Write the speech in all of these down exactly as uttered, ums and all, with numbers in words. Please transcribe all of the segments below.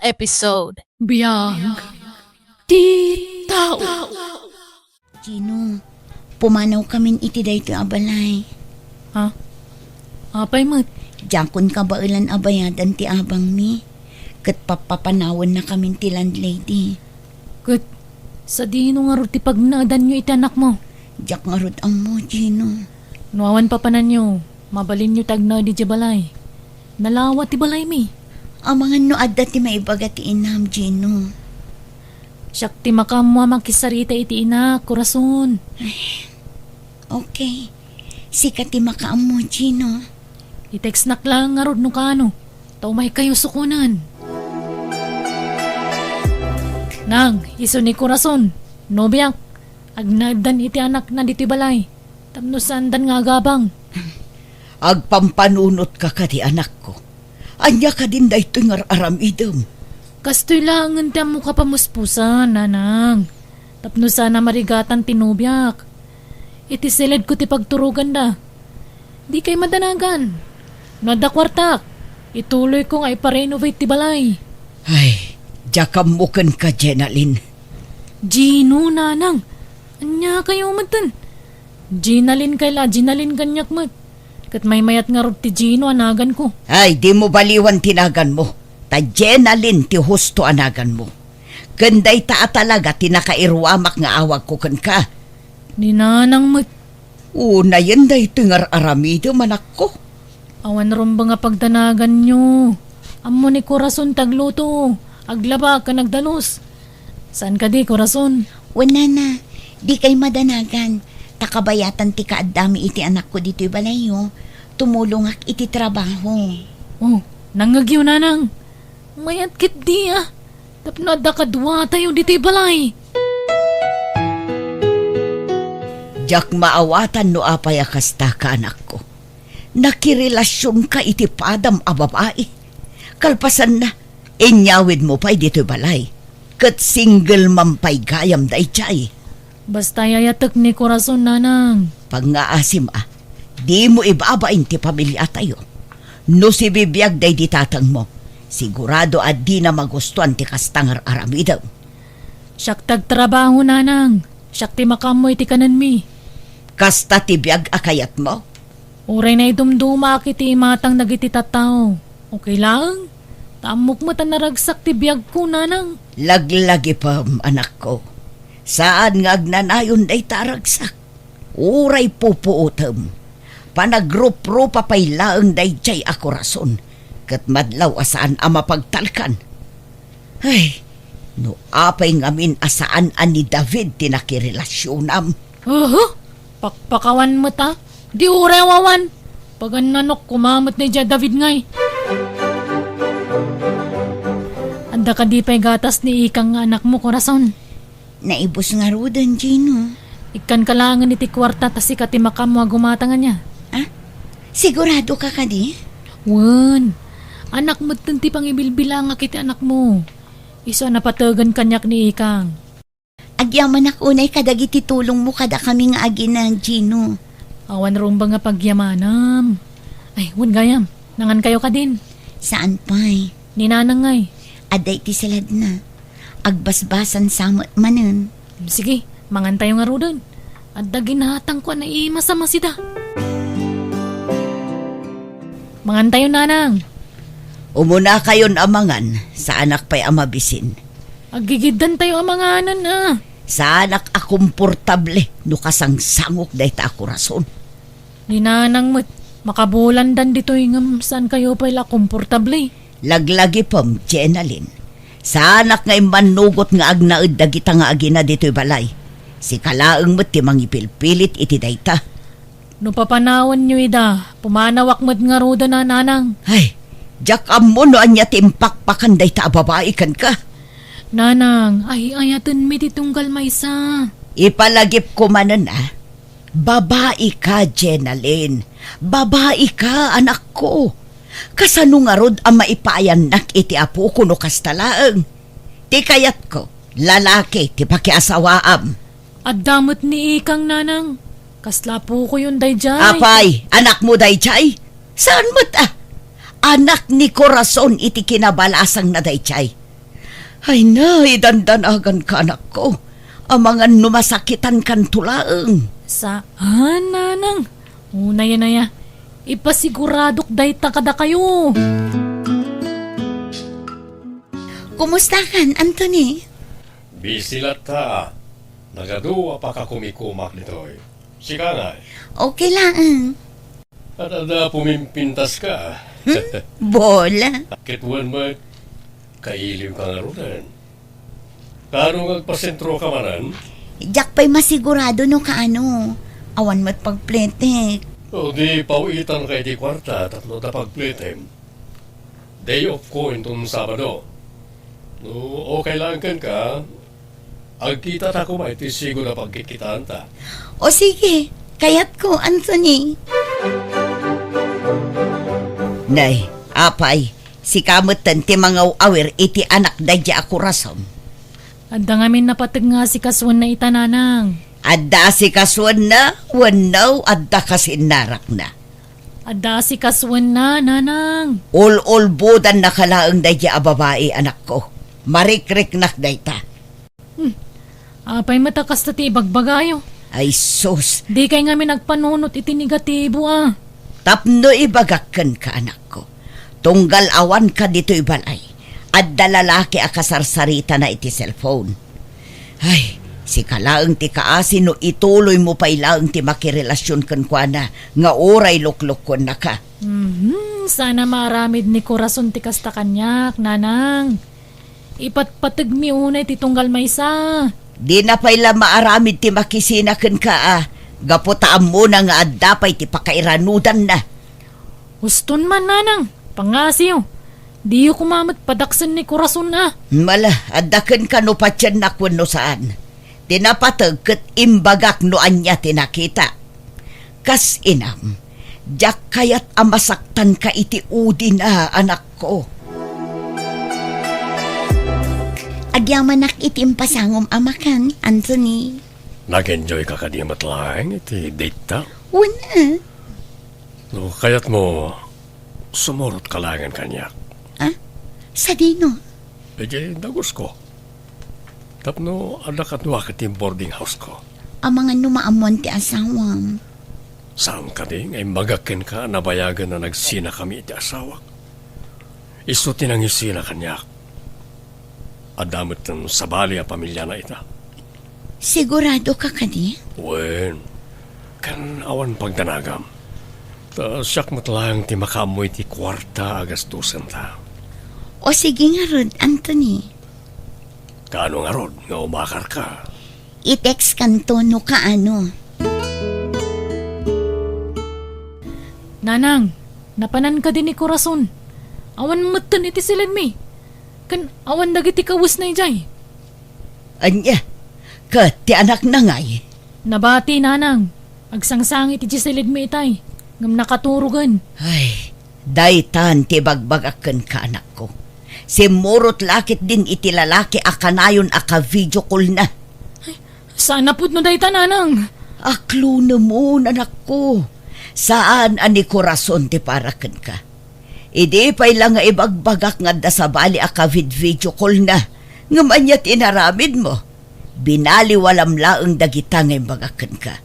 episode. Biag ti tao. Gino, pumanawkamin iti daytoy a balay. Ha? Apay met? Diakon kabaelan a bayadan ti abangmi. Ket pappapanawennakamin ti landlady. Ket sadino ngarud ti pagnaedanyo iti anakmo? Diak ngarud ammo, Gino. No awan papananyo, mabalinyo ti agnaed idiay balay. Nalawa ti balaymi. Amangan no adda ti maibaga ti inam, Gino. Siak ti makaammo a makisarita iti inak, Corazon. Okay. Sika ti makaammo, Gino. I-textnak laeng ngarud no kaano. Ta umaykayo sukonen. Nang, isu ni Corazon, nobiak, agnaeddan iti anakna ditoy balay. Tapno saandan nga agabang. Agpampanunotka kadi, anakko? Ania kadin daytoy nga ar-aramidem? Kastoy laengen ti ammok a pamuspusan, nanang. Tapno saan a marigatan ti nobiak. Iti siledko ti pagturoganda. Dikay madanagan. No adda kuartak, ituloyko nga iparenovate ti balay. Ay, diak ammo kenka, Jenalyn. Gino, nanang. Ania kayo metten? Jenalyn kay la, Jenalyn kaniak met. Ket maymayat ngarud ti Gino a naganko. Ay, dimo baliwan ti naganmo. Ta Jenalyn ti husto a naganmo. Ken dayta a talaga ti nakairuamak nga awagko kenka. Ni nanang met. Unayen daytoy nga ar-aramidem, anakko. Awan rumbeng a pagdanaganyo. Ammo ni Corazon ti agluto, aglaba, ken agdalus. Saan kadi, Corazon? Wen, nana, dikay madanagan. Ta kabayatan ti kaaddami iti anakko ditoy balayyo, tumulongak iti trabaho. Oh, nangngegyo, nanang. Mayat ketdi a. Tapno adda kaduatayo ditoy balay. Diak maawatan no apay a kasta ka, anakko. Nakirelasionka iti padam a babai. Kalpasanna, inyawidmo pay ditoy balay. Ket single man pay gayam daydiay. Basta ay-ayatek ni Corazon, nanang. Pangngaasim a, dimo ibabain ti pamiliatayo. No sibibiag daydi tatangmo, sigurado a dina magustuan ti kasta nga ar-aramidem. Siak ti agtrabaho, nanang. Siak ti makaammo iti kanenmi. Kasta ti biag a kayatmo? Uray naidumdumaak iti imatang dagiti tattao. Okay laeng? Ta ammok met a naragsak ti biagko, nanang. Laglagipem, anakko. Saan nga agnanayon dayta a ragsak. Uray pupuotem. Panagruprupa pay laeng daydiay a Corazon. Ket madlaw a saan a mapagtalkan. Ay, no apay ngamin a saan a ni David ti nakirelasionam. Aha! Pakpakawan met a. Di uray awan. Pagannanok koma met daydiay a David ngay. Adda kadi pay gatas ni Ikang nga anakmo, Corazon? Naibus ngaruden, Gino. Ikkanka laengen iti kuarta ta sika ti makaammo a gumatang ania. Ah? Sigurado ka kadi? Wen. Anak metten ti pangibilbilangak iti anakmo. Isu a napategan kaniak ni Ikang. Agyamanak unay kadagiti tulongmo kadakami nga agina, Gino. Awan rumbeng a pagyamanam. Ay, wen gayam. Nangankayo kadin? Saan pay? Ni Nanang ngay. Adda iti saladna. Agbasbasan sa met manen. Sige, mangantayo ngaruden. Adda ginatangko a naimasamasida. Mangantayo, Nanang. Umunakayon a mangan, saanak pay a mabisin. Aggigiddantayo a manganan a. Saanak a komportable no kasangsangok dayta a Corazon. Ni Nanang met, makabulandan ditoy ngem saankayo pay la komportable. Laglagipem, Jenalyn. Saanak nga immannugot nga agnaed dagita nga agina ditoy balay. Sika laeng met ti mangipilpilit iti dayta. No papanawanyo ida, pumanawak met ngaruden a, Nanang. Ay, diak ammo no ania ti impakpakan dayta a babai kenka. Nanang, ay-ayatenmi ti tunggal maysa. Ipalagipko manen a. Babai ka, Jenalyn. Babai ka, anakko. Kasano ngarud a maipayannak iti apoko no kasta laeng? Ti kayatko, lalaki ti pakiasawaam. Adda met ni Ikang, Nanang. Kasla apokoyon daydiay. Apay, anakmo daydiay? Saan met a? Anak ni Corazon iti kinabalasangna daydiay. Ay na, idandanaganka, anakko. Amangan no masakitankanto laeng. Saan, nanang? Unay a naya, ipasiguradok dayta kadakayo. Kumustakan, Anthony? Busy latta. Nagadu a pakakumikumak ditoy. Sika ngay? Okay laeng. At adda pumimpintaska. Hmm? Bola. Ket wen met, kailiwka ngaruden. Kaano nga agpasentroka manen? Diak pay masigurado no kaano. Awan met pagpletek. O di pawitanka iti kuarta tapno adda pagpletem. Day off ko inton Sabado. No okay laeng kenka, agkitata koma iti sigud a pagkitkitaanta. O sige, kayatko, Anthony. Nay, apay, sika metten ti mangaw-awir iti anak daydi a kurasom. Adda ngamin napateg nga asikasuenna ita, nanang. Adda asikasuenna wenno adda kasinnarakna? Adda asikasuenna, nanang. Ul-ulbodannaka laeng daydi a babai, anakko. Marikriknak dayta. Hmm. Apay met a kasta ti ibagbagayo? Ay sus! Dikay ngamin agpanunot iti negatibo a. Tapno ibagak kenka, anakko. Tunggal awanka ditoy balay, adda lalaki a kasarsaritana iti cellphone. Ay, sika laeng ti kaasi no ituloymo pay laeng ti makirelasion kenkuana nga uray luklukkonnaka. Mhm, saan a maaramid ni Corazon ti kasta kaniak, nanang. Ipatpategmi unay ti tunggal maysa. Dina pay la maaramid ti makisina kenka a, gapu ta ammona nga adda pay ti pakairanudanna. Uston man, nanang, pangngasiyo. Diyo koma met padaksen ni Corazon a. Mala, adda kenka no patiennak wenno saan. Ti napateg ket imbagak no ania ti nakita. Kas inam, diak kayat a masaktanka iti udina, anakko. Agyamanak iti impasangom a makan, Anthony. Nag-enjoyka kadi met laeng iti date ta? Wen a. No kayatmo, sumurotka laengen kaniak. Ah? Sadino? Idiay dagusko. Tapno adda kaduak iti boarding house ko. Amangan no maammoan ti asawam. Saan kadi nga imbagak kenka a nabayagen a nagsinakami iti asawak? Isu ti nangisina kaniak. Adda metten sabali a pamiliana ita. Siguradoka kadi? Wen, ken awan pagdanagam. Ta siak met laeng ti makaammo iti kuarta a gastusenta. O sige ngarud, Anthony. Kaano ngarud nga umakarka? I-text kanto no kaano. Nanang, napanan kadi ni Corazon? Awan metten iti siled mi. Ken awan dagiti kawesna idiay. Ania? Ket ti anakna ngay? Nabati, nanang. Agsangsangit idiay siled mi itay. Ngem nakaturogen. Ay, daytan ti ibagbagak kenka, anakko. Simmurot la ketdin iti lalaki a kanayon a ka-video call-na. Ay, saan a pudno dayta, nanang? Aklonemon, anakko. Saan a ni Corazon ti para kenka. Idi pay la nga ibagbagak nga adda sabali a ka-vid-video call-na, ngem ania ti inaramidmo? Binaliwalam laeng dagita nga imbagak kenka.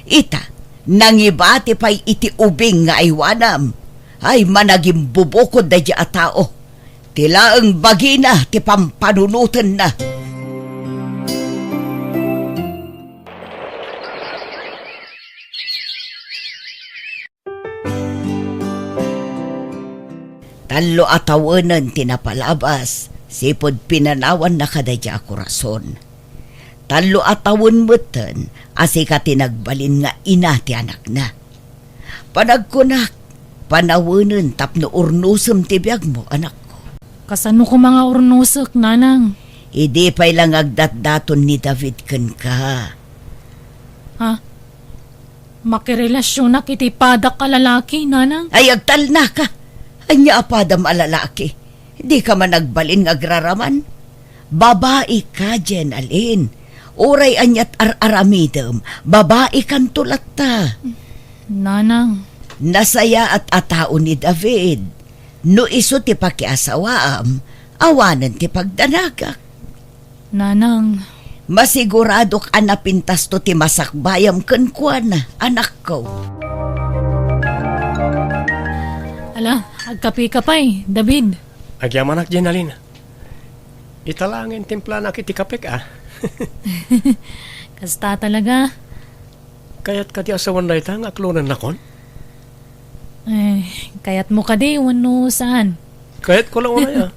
Ita, nangibati pay iti ubing nga aywanam. Ay, managimbubukod daydi a tao. Ti laeng bagina ti pampanunotenna. Tallo a tawenen ti napalabas, sipud pinanawanna kadaydi a Corazon. Tallo a tawen metten a sika ti nagbalin nga ina ti anakna. Panagkunak, panawenen tapno urnosem ti biagmo, anakko. Kasano koma nga urnosek, nanang? Idi pay la nga agdatdaton ni David kenka. Ha? Makirelasionak iti padak a lalaki, nanang? Ay, agtalnaka! Ania a padam a lalaki? Dika man agbalin nga agraraman? Babaika, Jenalyn. Uray aniat ar-aramidem, babaikanto latta. Nanang. Nasayaat a tao ni David. No isu ti pakiasawaam, awanen ti pagdanagak. Nanang. Masiguradok a napintasto ti masakbayam kenkuana, anakko. Ala, agkape ka pay, David. Agyamanak, Jenalyn. Ita laeng timplanak iti kapek, a. Kasta talaga. Kayat kadi a sawen dayta nga aklonennakon? Eh, kayatmo kadi wenno saan? Kayatko la unay, a.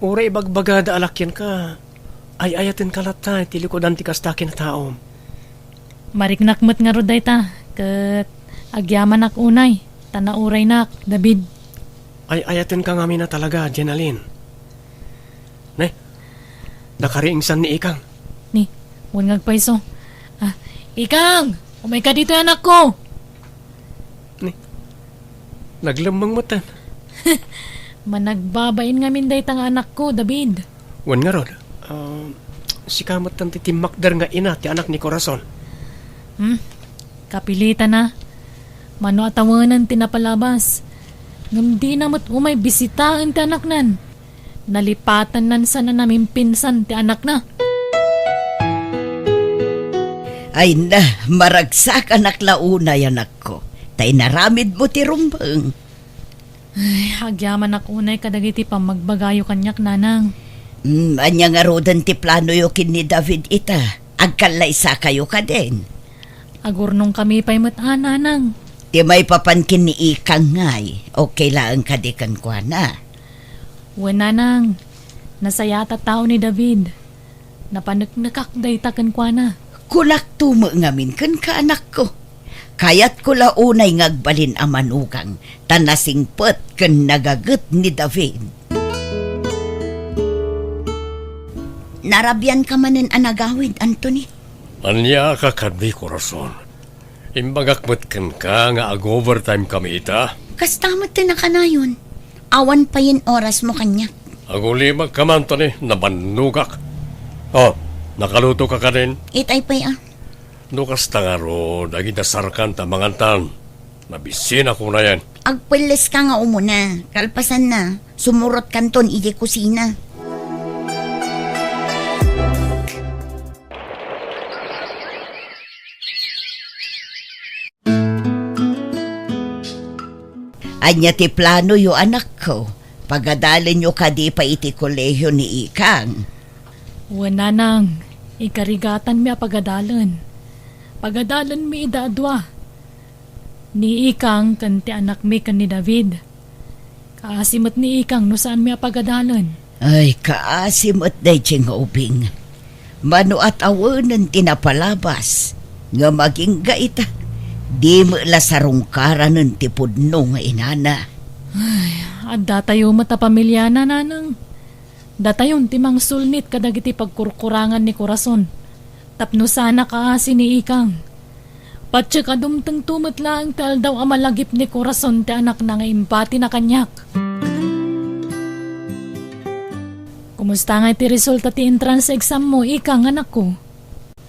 Uray ibagbagada a la kenka, ay-ayatenka latta iti likudan ti kasta a kinataom. Mariknak met ngarud dayta, ket agyamanak unay, ta nauraynak, David. Ay-ayatenka ngamin a talaga, Jenalyn. Ne, nakariingsan ni Ikang. Ni, wen nga agpayso. Ah, Ikang! Umayka ditoy, anakko! Ni, naglemmeng metten. Managbabain ngamin dayta nga anakko, David. Wen ngarud, ah, sika metten ti timmakder nga ina ti anak ni Corazon. Hmm? Kapilitana. Mano a tawenen ti napalabas. Ngem dina met umay bisitaen ti anaknan. Nalipatannan sana namimpinsan ti anakna. Ay na, maragsakanak la unay, anakko, ta inaramidmo ti rumbeng. Ay, agyamanak unay kadagiti pammagbagayo kaniak, nanang. Mm, ania ngaruden ti planoyo ken ni David ita? Agkallaysakayo kadin? Agurnongkami pay met a, nanang. Ti maipapan ken ni Ikang ngay, okay laeng kadi kenkuana? Wen, nanang. Nasayaat a tao ni David. Napaneknekak dayta kenkuana. Kunakto met ngamin kenka, anakko. Kayatko la unay nga agbalin a manugang, ta nasingpet ken nagaget ni David. Narabianka manen a nagawid, Anthony? Ania ka kadi, Corazon? Imbagak met kenka nga ag-overtime kami ita. Kasta met ti nakanayon. Awan payen orasmo kaniak. Agulimagka man, Anthony, nabannogak. Oh, nakaluto ka kadin? Itay pay, a. No kasta ngarud, agidasarkan ta mangantan. Nabisinak unayen. Agpelleska nga umuna. Kalpasanna, sumurotkanton idiay kusina. Ania ti planoyo, anakko? Pagadalenyo kadi pay iti kolehio ni Ikang? Wen, nanang, ikarigatanmi a pagadalen. Pagadalenmi ida a dua. Ni Ikang ken ti anakmi ken ni David. Kaasi met ni Ikang no saanmi a pagadalen. Ay, kaasi met daydiay nga ubing. Mano a tawenen ti napalabas, ngem agingga ita, di met la sarungkaranen ti pudno nga inana. Ay, addatayo met a pamiliana, nanang. Datayon ti mangsulnit kadagiti pagkurkurangan ni Corazon. Tapno saan a kaasi ni Ikang. Patiek a dumtengto met laeng ti aldaw a malagip ni Corazon ti anakna nga imbatina kaniak. Kumusta ngay ti resulta ti entrance exam mo, Ikang, anakko?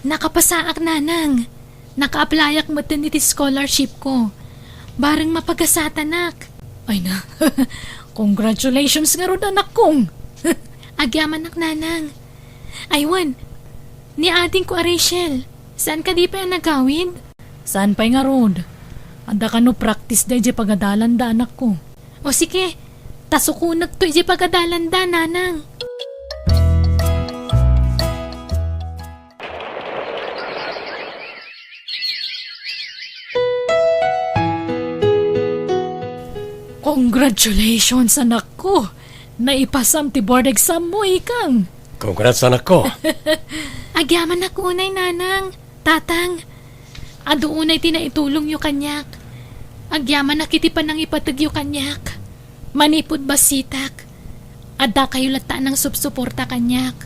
Nakapasaak, nanang. Naka-applyak metten iti scholarship ko. Bareng mapagasatanak. Ay na. Congratulations ngarud, anakkong. Agyamanak, nanang. Ay wen, ni adingko a Rachel, saan kadi pay a nagawid? Saan pay ngarud? Adda kano practice da idiay pagadalanda, anakko. O sige, ta sukonekto idiay pagadalanda, nanang. Congratulations, anakko! Naipasam ti board exam mo, Ikang! Congrats, anakko! Agyamanak unay, nanang, tatang. Adu unay ti naitulongyo kaniak. Agyamanak iti panangipategyo kaniak. Manipud bassitak, addakayo latta a nangsupsuporta kaniak.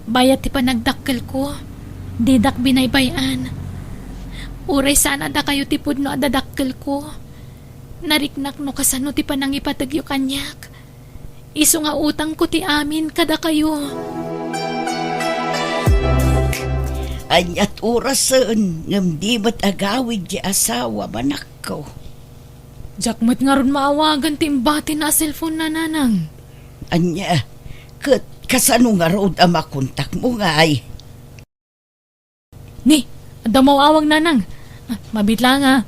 Bayat ti panagdakkelko, didak binaybay-an. Uray saan a dakayo ti pudno a dadakkelko, nariknak no kasano ti panangipategyo kaniak. Isu nga utangko ti amin kadakayo. Ania't orasen ngem di met agawid ti asawam, anakko. Diak met ngarud maawagan ti imbatina a cellphone-na, nanang. Ania, ket Kasano ngarud a makontakmo ngay? Ni, adda maawag, nanang. Ah, mabit lang, ah.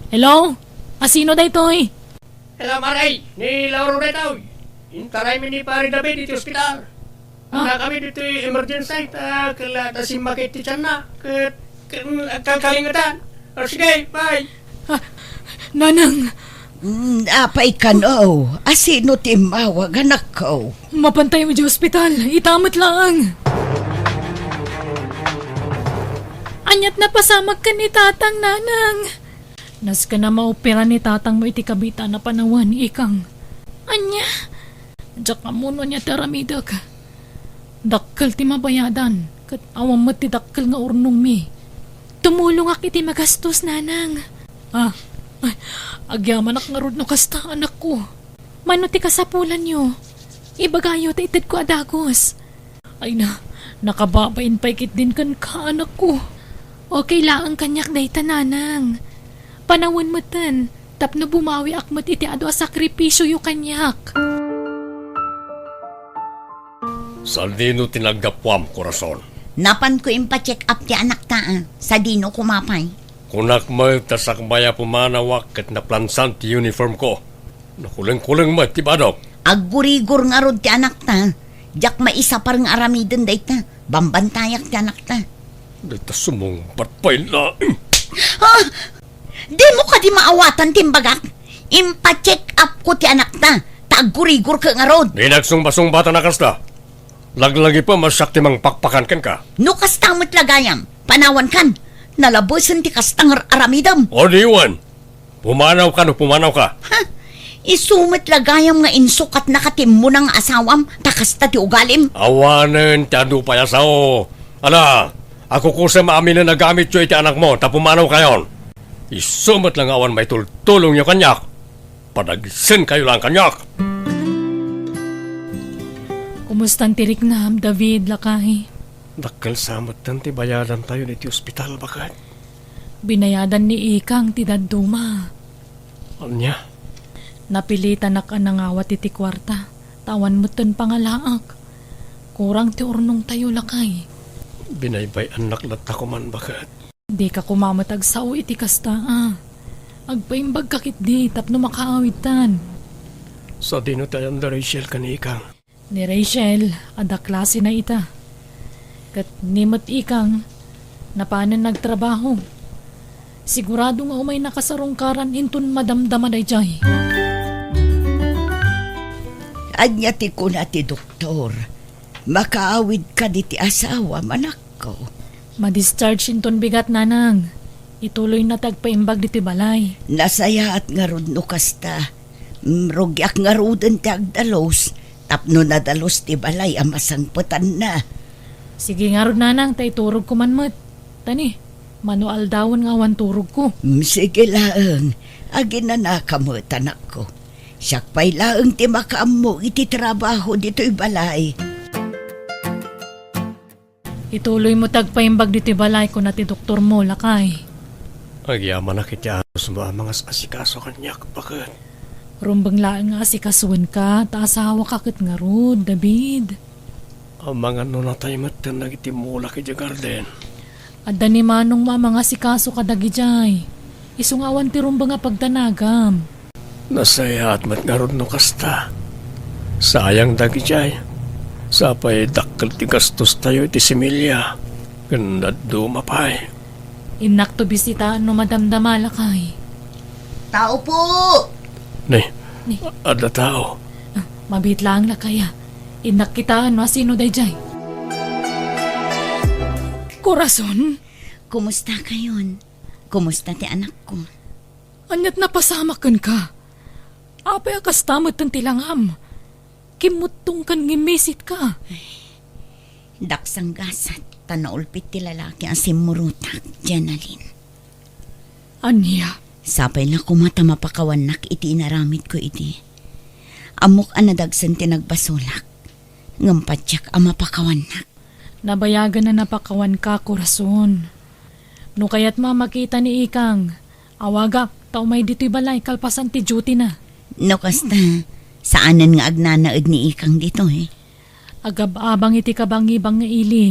Hello? Asino daytoy? Hello, Maray. Ni Lauro daytoy. Intaraymi ni Pare David iti ospital. Ah. Nakami ditoy emergency, ta kella ta simmakit ti tianna. Ket, ket, kalkalingetan. O, sige, bye. Ah, nanang. Mm, apay kano? Asino ti immawag, anakko? Mapantayo idiay ospital. Ita met laeng. Aniat napasamak ken ni tatang, nanang? Nasken a maopera ni tatangmo iti kabitaen a panawen, ikang. Ania? Diak ammo no ania ti aramidek. Dakkel ti mabayadan, ket awan met ti dakkel nga urnongmi. Tumulongak iti magastos, nanang. Ah, ay, agyamanak ngarud no kasta, anakko. Mano ti kasapulanyo? Ibagayo ta itedko a dagus. Ay na, nakababain pay ketdin kenka, anakko. Okay laeng kaniak dayta, nanang. Panawen metten, tapno bumawiak met iti adu a sakripisioyo kaniak. Sadino ti naggapuam, korason? Napanko impacheck up ti anakta, ah. Sadino koma pay? Kunak met ta sakbay a pumanawak ket naplansan ti uniformko. Nakulengkuleng met ti badok. Aggurigor ngarud ti anakta. Diak maisapar nga aramiden dayta. Bambantayak ti anakta. Dayta sumungbat pay laeng. Ah! Dimo kadi maawatan ti imbagak? Impacheck up ko ti anakta, ta aggurigor ket ngarud. Di nagsungbasungbatan a kasta. Laglagipem a siak ti mangpakpakan kenka. No kasta met la gayam, panawankan. Nalabesen ti kasta nga ar-aramidem. O di wen, pumanawka no pumanawka. Ha? Isu met la gayam nga insukatnaka ti immuna nga asawam, ta kasta ti ugalim. Awanen ti adu pay a sao. Ala, akukusem aminen a gamityo iti anakmo, ta pumanawkayon. Isu met la nga awan maitultulongyo kaniak. Padagsenkayo laeng kaniak. Kumustan ti riknam, David, lakay? Dakkel sa metten ti bayadantayo iti ospital, baket. Binayadan ni Ikang ti dadduma. Ania? Napilitanak a nangawat iti kuarta, ta awan metten pangalaak. Kurang ti urnongtayo, lakay. Binaybay-annak latta koman, baket. Dika koma met agsao iti kasta, a. Agpaimbagka ketdi tapno makaawidtan. Sadino ti ayan da Rachel ken Ikang? Ni Rachel, adda klasena ita. Ket ni met Ikang, napanen nagtrabaho. Sigurado nga umayna kasarungkaran inton madamdama daydiay. Ania ti kuna ti doktor? Makaawidka diti asawam, anakko. Ma-discharge inton bigat, nanang. Ituloyna ti agpaimbag ditoy balay. Nasayaat ngarud no kasta. Mm, rugiak ngaruden ti agdalus, tapno nadalus ti balay a masangpetanna. Sige ngarud, nanang, ta iturogko man met. Tani, mano aldawen nga awan turogko. Mm, sige laeng. Aginanaka met, anakko. Siak pay laeng ti makaammo iti trabaho ditoy balay. Ituloymo ti agpaimbag ditoy balay, kuna ti doktormo, lakay. Agyamanak iti anosmo a mangas-asikaso kaniak, baket. Rumbeng laeng nga asikasoenka, ta asawaka ket ngarud, David. Amangan no natay metten dagiti mulak idiay garden. Adda ni manongmo a mangasikaso kadagidiay. Isu nga awan ti rumbeng a pagdanagam. Nasayaat met ngarud no kasta. Sayang dagidiay. Sapay dakkel ti gastostayo iti similya. Ken dadduma pay. Innakto bisitaen no madamdama, lakay. Tao po! Ni, Ni. Adda tao. Ah, mabiit laeng, lakay, a. Innak kitaen no asino daydiay. Corazon? Kumusta kayon? Kumusta ti anakko? Aniat napasamak kenka? Apay a kasta metten ti langam? Kimmuttongkan nga immisitka. Ay, daksang gasat, ta naulpit ti lalaki a simmurotak, Jenalyn. Ania? Sapay la koma ta mapakawannak iti inaramidko idi. Ammok a nadagsen ti nagbasolak, ngem patiek a mapakawannak. Nabayagen a napakawanka, Corazon. No kayatmo a makita ni Ikang, awagak ta umay ditoy balay kalpasan ti duty-na. No kasta, saanen nga agnanaed ni Ikang ditoy. Agab-abang iti kabangibangi nga ili.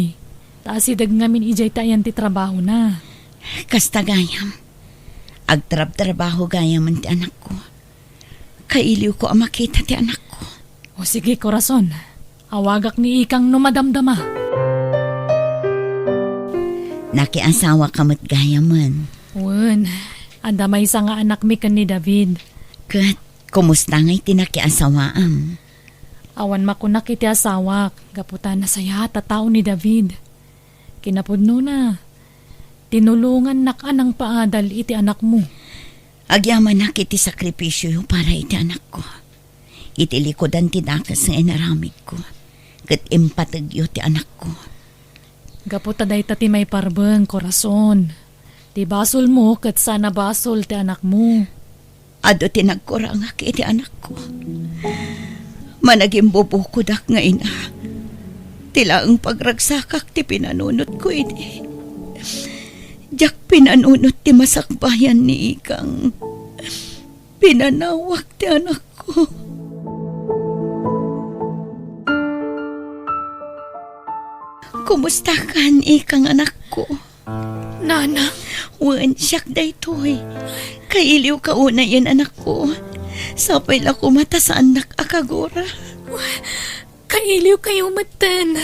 Ta asideg ngamin idiay ti ayan ti trabahona. Kasta gayam. Agtrabtrabaho gayamen ti anakko. Kailiwko a makita ti anakko. O sige, korason. Awagak ni Ikang no madamdama. Nakiasawa ka met gayamen. Wen, adda maysa nga anakmi ken ni David. Ket, kumusta ngay ti nakiasawaam? Awan makunak iti asawak, gapu ta nasayaat a tao ni David. Kinapudnona, tinulongannak a nangpaadal iti anakmo. Agyamanak iti sakripisio para iti anakko. Iti likudan ti dakes nga inaramidko, ket impategyo ti anakko. Gapu ta dayta ti maiparbeng, korason. Ti basolmo ket saan a basol ti anakmo. Adu ti nagkurangak iti anakko. Managimbubukodak nga ina. Ti laeng pagragsakak ti pinanunotko idi. Diak pinanunot ti masakbayan ni Ikang. Pinanawak ti anakko. Kumustakan, Ikang, anakko? Nanang? Wen, siak daytoy. Kailiwka unayen, anakko. Sapay la koma ta saannak a kagura. Kailiwkayo metten.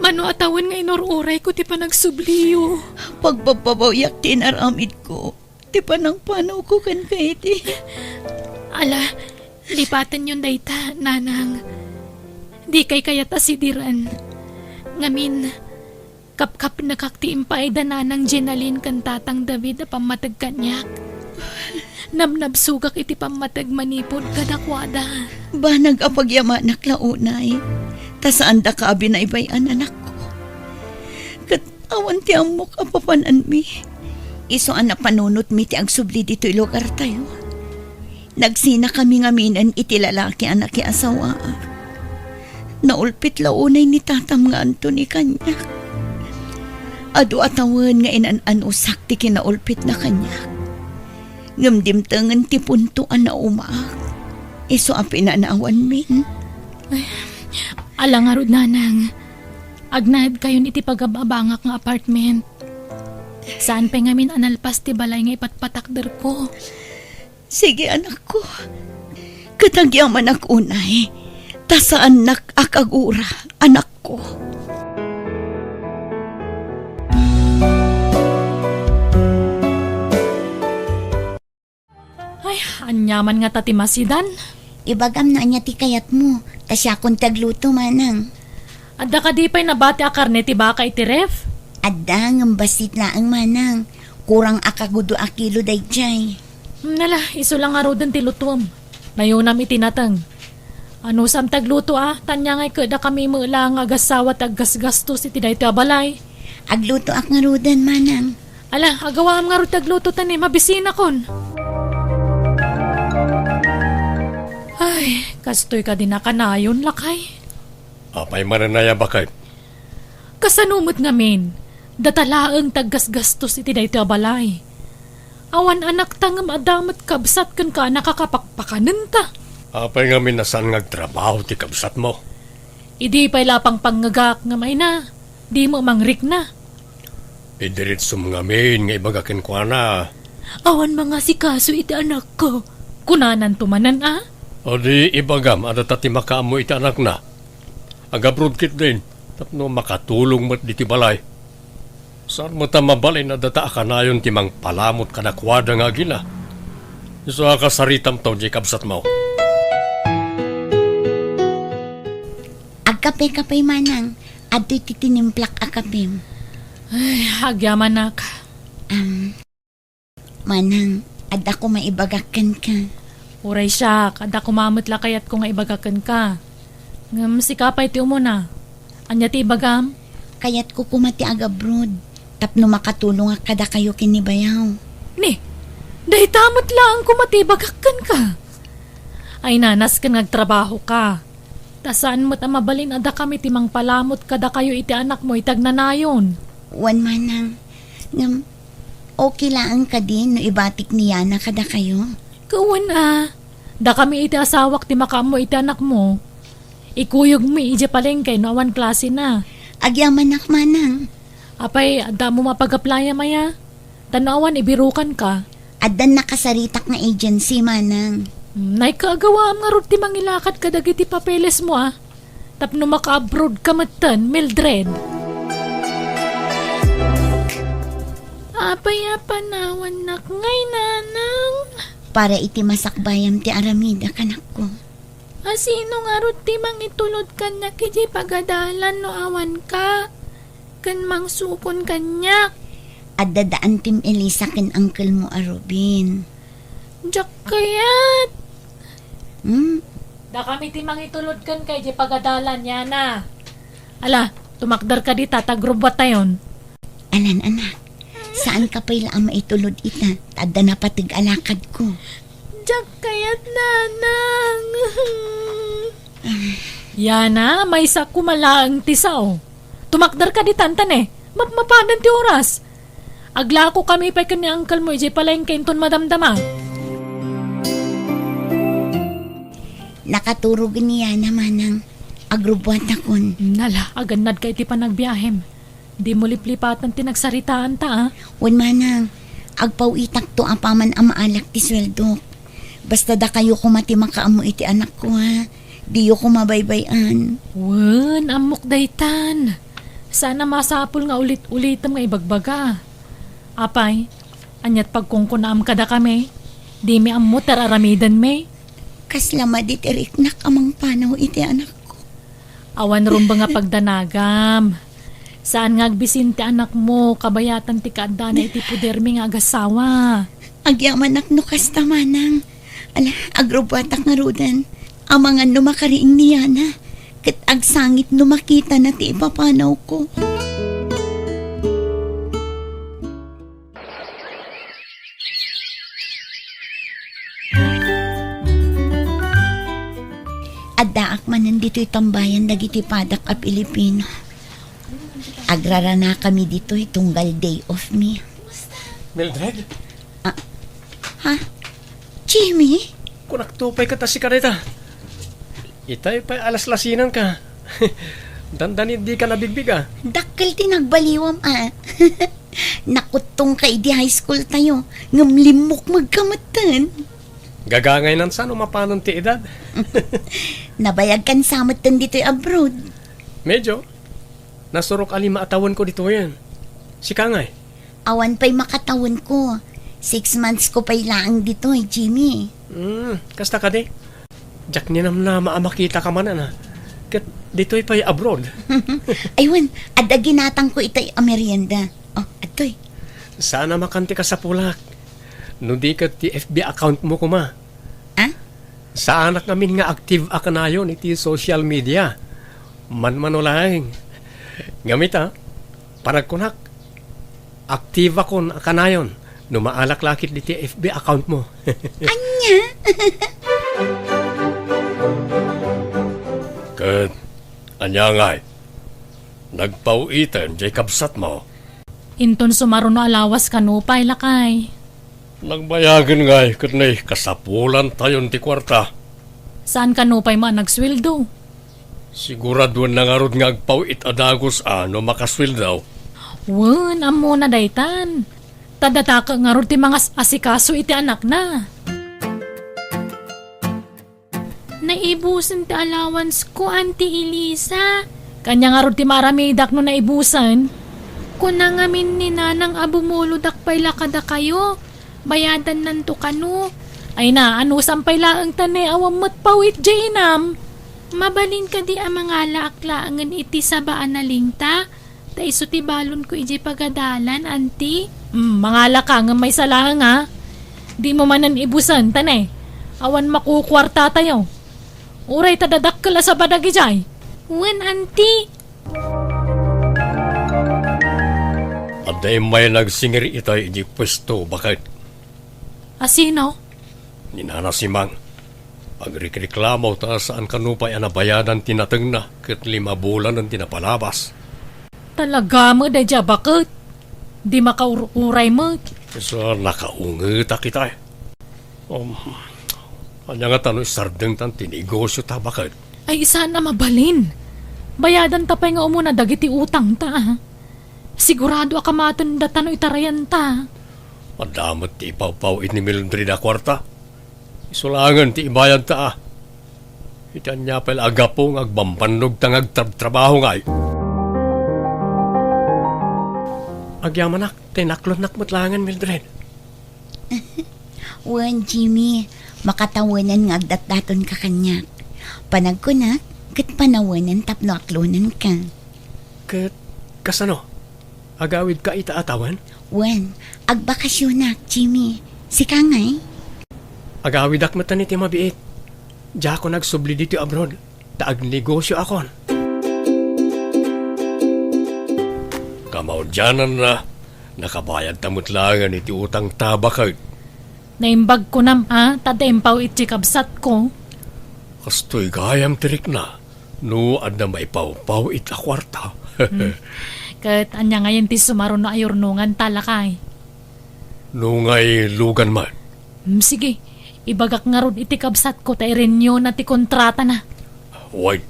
Mano a tawen nga inur-urayko ti panagsubliyo. Pagbabbabawiak ti inaramidko, ti panangpanawko kenka idi. Ala, lipatenyon dayta, Nanang. Dikay kayat a sidiren. Ngamin, kapkapnekak ti impaayda Nanang Jenaline ken Tatang David a pammateg kaniak. Nabnabsogak iti pammateg manipud kadakuada. Banag a pagyamanak la unay, ta saandaka a binaybay-an, anakko. Ket awan ti ammok a papananmi. Isu a napanunotmi ti agsubli ditoy lugartayo. Nagsinakami ngaminen iti lalaki a nakiasawaak. Naulpit la unay ni tatam nga Anthony kaniak. Adu a tawen nga inan-anusak ti kinaulpitna kaniak. Ngem dimtengen ti punto a naumaak. Isu a pinanawanmin. Ala ngarud, Nanang. Agnaedkayon iti pagab-abangak nga apartment. Saan pay ngamin a nalpas ti balay nga ipatpatakderko. Sige, anakko. Ket agyamanak unay, ta saannak a kagura, anakko. Ay, ania man ngata ti masidan? Ibagam no ania ti kayatmo, ta siakon ti agluto, Manang. Adda kadi pay nabati a karne ti baka iti ref? Adda, ngem bassit laeng, Manang. Kurang a kagudo a kilo daydiay. Hmm, nala, isu la ngaruden ti lutuem. Nayonam iti nateng. Anusam ti agluto a, ta ania ngay ket dakami met la nga agassawa ti aggasgastos iti daytoy a balay. Aglutoak ngaruden, Manang. Ala, agawaam ngarud ti agluto ta ni mabisinakon. Ay, kastoy kadi nakanayon, lakay. Apay manen aya, baket? Kasano met ngamin? Data laeng ti aggasgastos iti daytoy a balay. Awan anakta ngem adda met kabsat kenka a nakakapakpakanenta. Apay ngamin a saan nga agtrabaho ti kabsatmo? Idi pay la pangpangngegak ngem ayna, dimo mangrikna. Idiretsom ngamin nga ibaga kenkuana. Awan mangasikaso iti anakko. Kunananto manen a? O di ibagam a data ti makaammo iti anakna. Agabroad ketdin tapno makatulong met ditoy balay. Saan met a mabalin a data a kanayon ti mangpalamut kadakuada nga agina. Isu a kasaritamto diay kabsatmo. Agkape-kape, Manang. Adtoy ti tinimplak a kapem. Ay, agyamanak. Am, Manang, adda koma ibagak kenka. Uray siak, adda koma met la kayatko nga ibaga kenka. Ngem sika pay ti umuna. Ania ti ibagam? Kayatko koma ti agabroad, tapno makatulongak kadakayo ken ni bayaw. Ni, dayta met laeng koma ti ibagak kenka. Ay, nasken nga agtrabahoka. Ta saan met a mabalin a dakami ti mangpalamut kadakayo iti anakmo iti agnanayon. Wen, Manang. Ngem, okay laeng kadi no ibatik ni Yana kadakayo? Ket wen a, dakami iti asawak ti makaammo iti anakmo. Ikuyogmi idiay palengke no awan klasena. Agyamanak, manang. Apay, adda mo mapagaplayam aya? Ta no awan, ibirukanka. Addan nakasaritak nga agency, manang. Hmm, naikagawaam ngarud ti mangilakad kadagiti papeles mo, a. Tapno maka-abroad ka metten, Mildred. Apay a panawannak ngay, nanang? Para iti masakbayam ti aramidek, anakko. A sino ngarud ti mangitulod kaniak iti pagadalan no awanka? Ken mangsukon kaniak. Adda da Antim Elisa ken uncle mo a Ruben. Diak kayat. Hmm? Dakami ti mangitulod kenka iti pagadalan, Yana. Ala, tumakderka dita, ta agrubbuattayon. Alan, anak. Saanka pay la a maitulod ita, ta adda napateg a lakadko. Diak kayat, nanang. Yana, maysa koma laeng ti sao. Tumakderka ditan, ta ne, mapmapadan ti oras. Aglakokami pay ken ni uncle mo idiay palengke inton madamdama. Nakaturogen ni Yana, manang. Agrubbuatakon. Nala, agannadka iti panagbiahem. Dimo liplipatan ti nagsaritaanta, a. Wen, manang, agpaw-itakto apaman a maalak ti sueldok. Basta dakayo koma ti makaammo iti anakko, a. Diyo koma baybay-an. Wen, ammok daytan. Saan a masapul nga ulit-ulitem nga ibagbaga. Apay, aniat pagkunkunaam kadakami? Dimi ammo ti ar-aramidenmi. Kasla madi ti riknak a mangpanaw iti anakko. Awan rumbeng a pagdanagam. Saan nga agbisin ti anakmo, kabayatan ti kaaddana iti podermi nga agasawa. Agyamanak no kasta, manang. Ala, agrubbuatak ngaruden. Amangan no makariing ni Yana, ket agsangit no makitana ti ipapanawko. Addaak manen ditoy tambayan dagiti padak a Pilipino. Agraranakami ditoy tunggal day off mi. Mildred? Ah, ha? Jimmy? Kunakto pay ket a sika dayta. Itay pay a laslasinanka. Dandani dika nabigbig, a. Dakkel ti nagbaliwam, a. Nakuttongka idi high school tayo, ngem limmukmegka metten. Gagangaynan sa no mapanon ti edad. Nabayagkan sa metten ditoy abroad. Medyo. Nasurok a lima a tawenko ditoyen. Sika ngay? Awan pay makatawenko. Six months ko pay laeng ditoy, Jimmy. Hmm, kasta kadi? Diak ninamnama a makitaka manen, a. Ket ditoy pay abroad. Ay wen, adda ginatangko itay a merienda. Oh, adtoy. Saan a makan ti kasapulak. No di ket ti F B account mo koma. Ah? Saanak ngamin nga active a kanayon iti social media. Manmano laeng. Ngem ita, panagkunak, active akon a kanayon no maalak la ket diti F B account mo. Ania? Ket ania ngay? Nagpaw-iten jay kabsatmo? Inton sumaruno a lawas kano pay, lakay. Nagbayagen ngay ket nay kasapulantayon ti kuarta. Saan kano pay man nagsueldo? Siguraduenna ngarud nga agpaw-it a dagus a no makasueldo. Wen, ammona daytan. Ta dataka ngarud ti mangas-asikaso iti anakna. Naibusen ti allowance ko, Auntie Elisa. Ania ngarud ti maaramidak no naibusen? Kuna ngamin ni Nanang a bumulodak pay la kadakayo. Bayadannanto kano. Ay na, anusam pay laeng ta ne, awan met pawit jay inam. Mabalin kadi a mangalaak laengen iti saba a naling ta? Ta isu ti balonko idiay pagadalan, Auntie. Hmm, mangalaka ngem maysa laeng, a. Dimo manen ibusen, ta ne, awan makukuartatayo. Uray ta dadakkel a saba dagidiay. Wen, Auntie. Adda immay nagsingir itay idiay puesto, baket. A sino? Ni Nana Simang. Agrikreklamo ta saan kano pay a nabayadan ti natengna ket lima bulanen ti napalabas. Talaga met daydiay a baket. Di makaur-uray met. Isu a nakaungetak itay. Um, ania ngata no isardengtan ti negosio ta baket? Ay, saan a mabalin. Bayadanta pay nga umuna dagiti utangta, a. Sigurado a kamatenda ta no itarayanta. Adda met ti ipawpaw-it ni Mildred a kuarta. Isu laengen ti ibayadta, a. Iti ania pay la a gapu nga agbambannogta nga agtrabtrabaho ngay? Agyamanak, ta inaklonnak met laengen, Mildred. Wen, Jimmy, makatawenan nga agdatdatonka kaniak. Panagkunak, ket panawenan tapno aklonanka. Ket kasano? Agawidka ita a tawen? Wen, agbakasionak, Jimmy. Sika ngay? Agawidak metten iti mabiit. Diakon agsubli ditoy abroad, ta agnegosioakon. Kamaudiananna, nakabayadta met laengen iti utangta, baket. Naimbag kunam, a, ta adda impaw-it ti kabsatko. Kastoy gayam ti rikna, no adda maipawpaw-it a kuarta. Hmm. Ket ania ngayen ti sumaruno a yurnonganta, lakay? No ngay lugan man. Hmm, sige. Ibagak ngarud iti kabsatko ta irenew-na ti kontratana. Wen,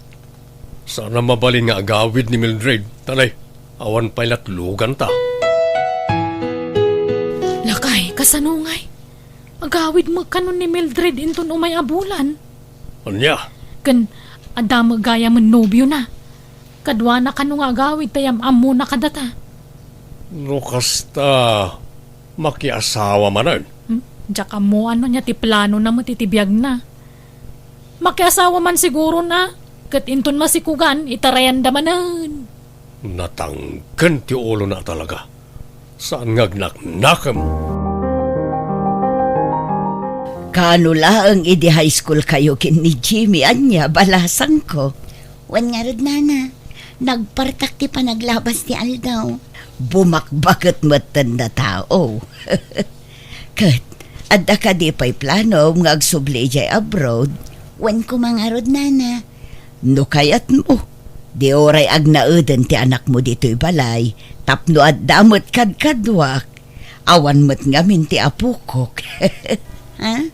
saan a mabalin nga agawid ni Mildred, ta nay, awan pay lat luganta. Lakay, kasano ngay? Agawid met kano ni Mildred inton umay a bulan? Ania? Ken adda met gayamen nobiona. Kaduana kano nga agawid ta yam-ammona kadata. No kasta, makiasawa manen? Hmm? Diak ammo no ania ti planona met iti biagna. Makiasawa man siguron, a, ket inton masikugan, itarayanda manen. Natangken ti ulona talaga. Saan nga agnaknakem. Kaano laeng idi high school kayo ken ni Jimmy, ania, balasangko? Wen ngarud, nana, nagpartak ti panaglabas ti aldaw. Bumakbaket metten a tao. Ket, adda kadi pay planom nga agsubli idiay abroad? Wen koma ngarud, nana. No kayatmo, di uray agnaeden ti anakmo ditoy balay, tapno adda met kadkaduak, awan met ngamin ti apokok. Ha?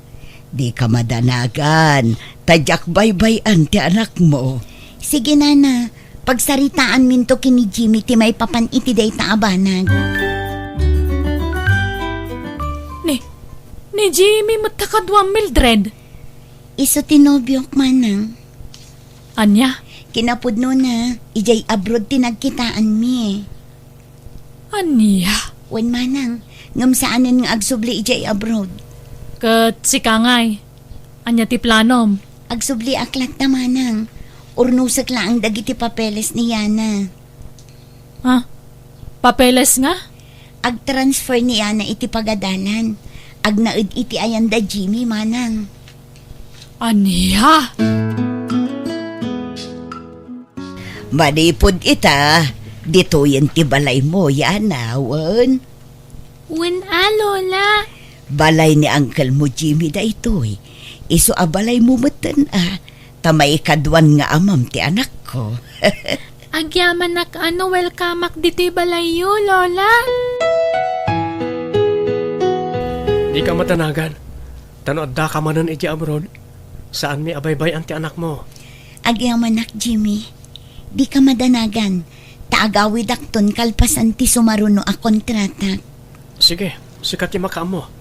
Dika madanagan, ta diak baybay-an ti anakmo. Sige, nana, pagsaritaanminto ken ni Jimmy ti maipapan iti dayta a banag. Ni, ni Jimmy met ta kaduam, Mildred? Isu ti nobiok, manang. Ania? Kinapudnona, idiay abroad ti nagkitaanmi. Ania? Wen, manang, ngem saanen nga agsubli idiay abroad. Ket sika ngay, ania ti planom? Agsubliak latta, manang. Urnosek laeng dagiti papeles ni Yana. Ha? Papeles nga? Agtransfer ni Yana iti pagadalan. Agnaed iti ayanda Jimmy, manang. Ania? Manipud ita, ditoyen ti balaymo, Yana, wen? Wen a, Lola. Balay ni uncle mo Jimmy daytoy. Isu a balaymo metten a, ta maikaduan nga amam ti anakko. Agyamanak a no welcomeak ditoy balayyo, Lola. Dika madanagan. Ta no addaka manen iti abroad, saanmi a baybay-an ti anakmo. Agyamanak, Jimmy. Dika madanagan, ta agawidakton kalpasan ti sumaruno a kontratak. Sige, sika ti makaammo.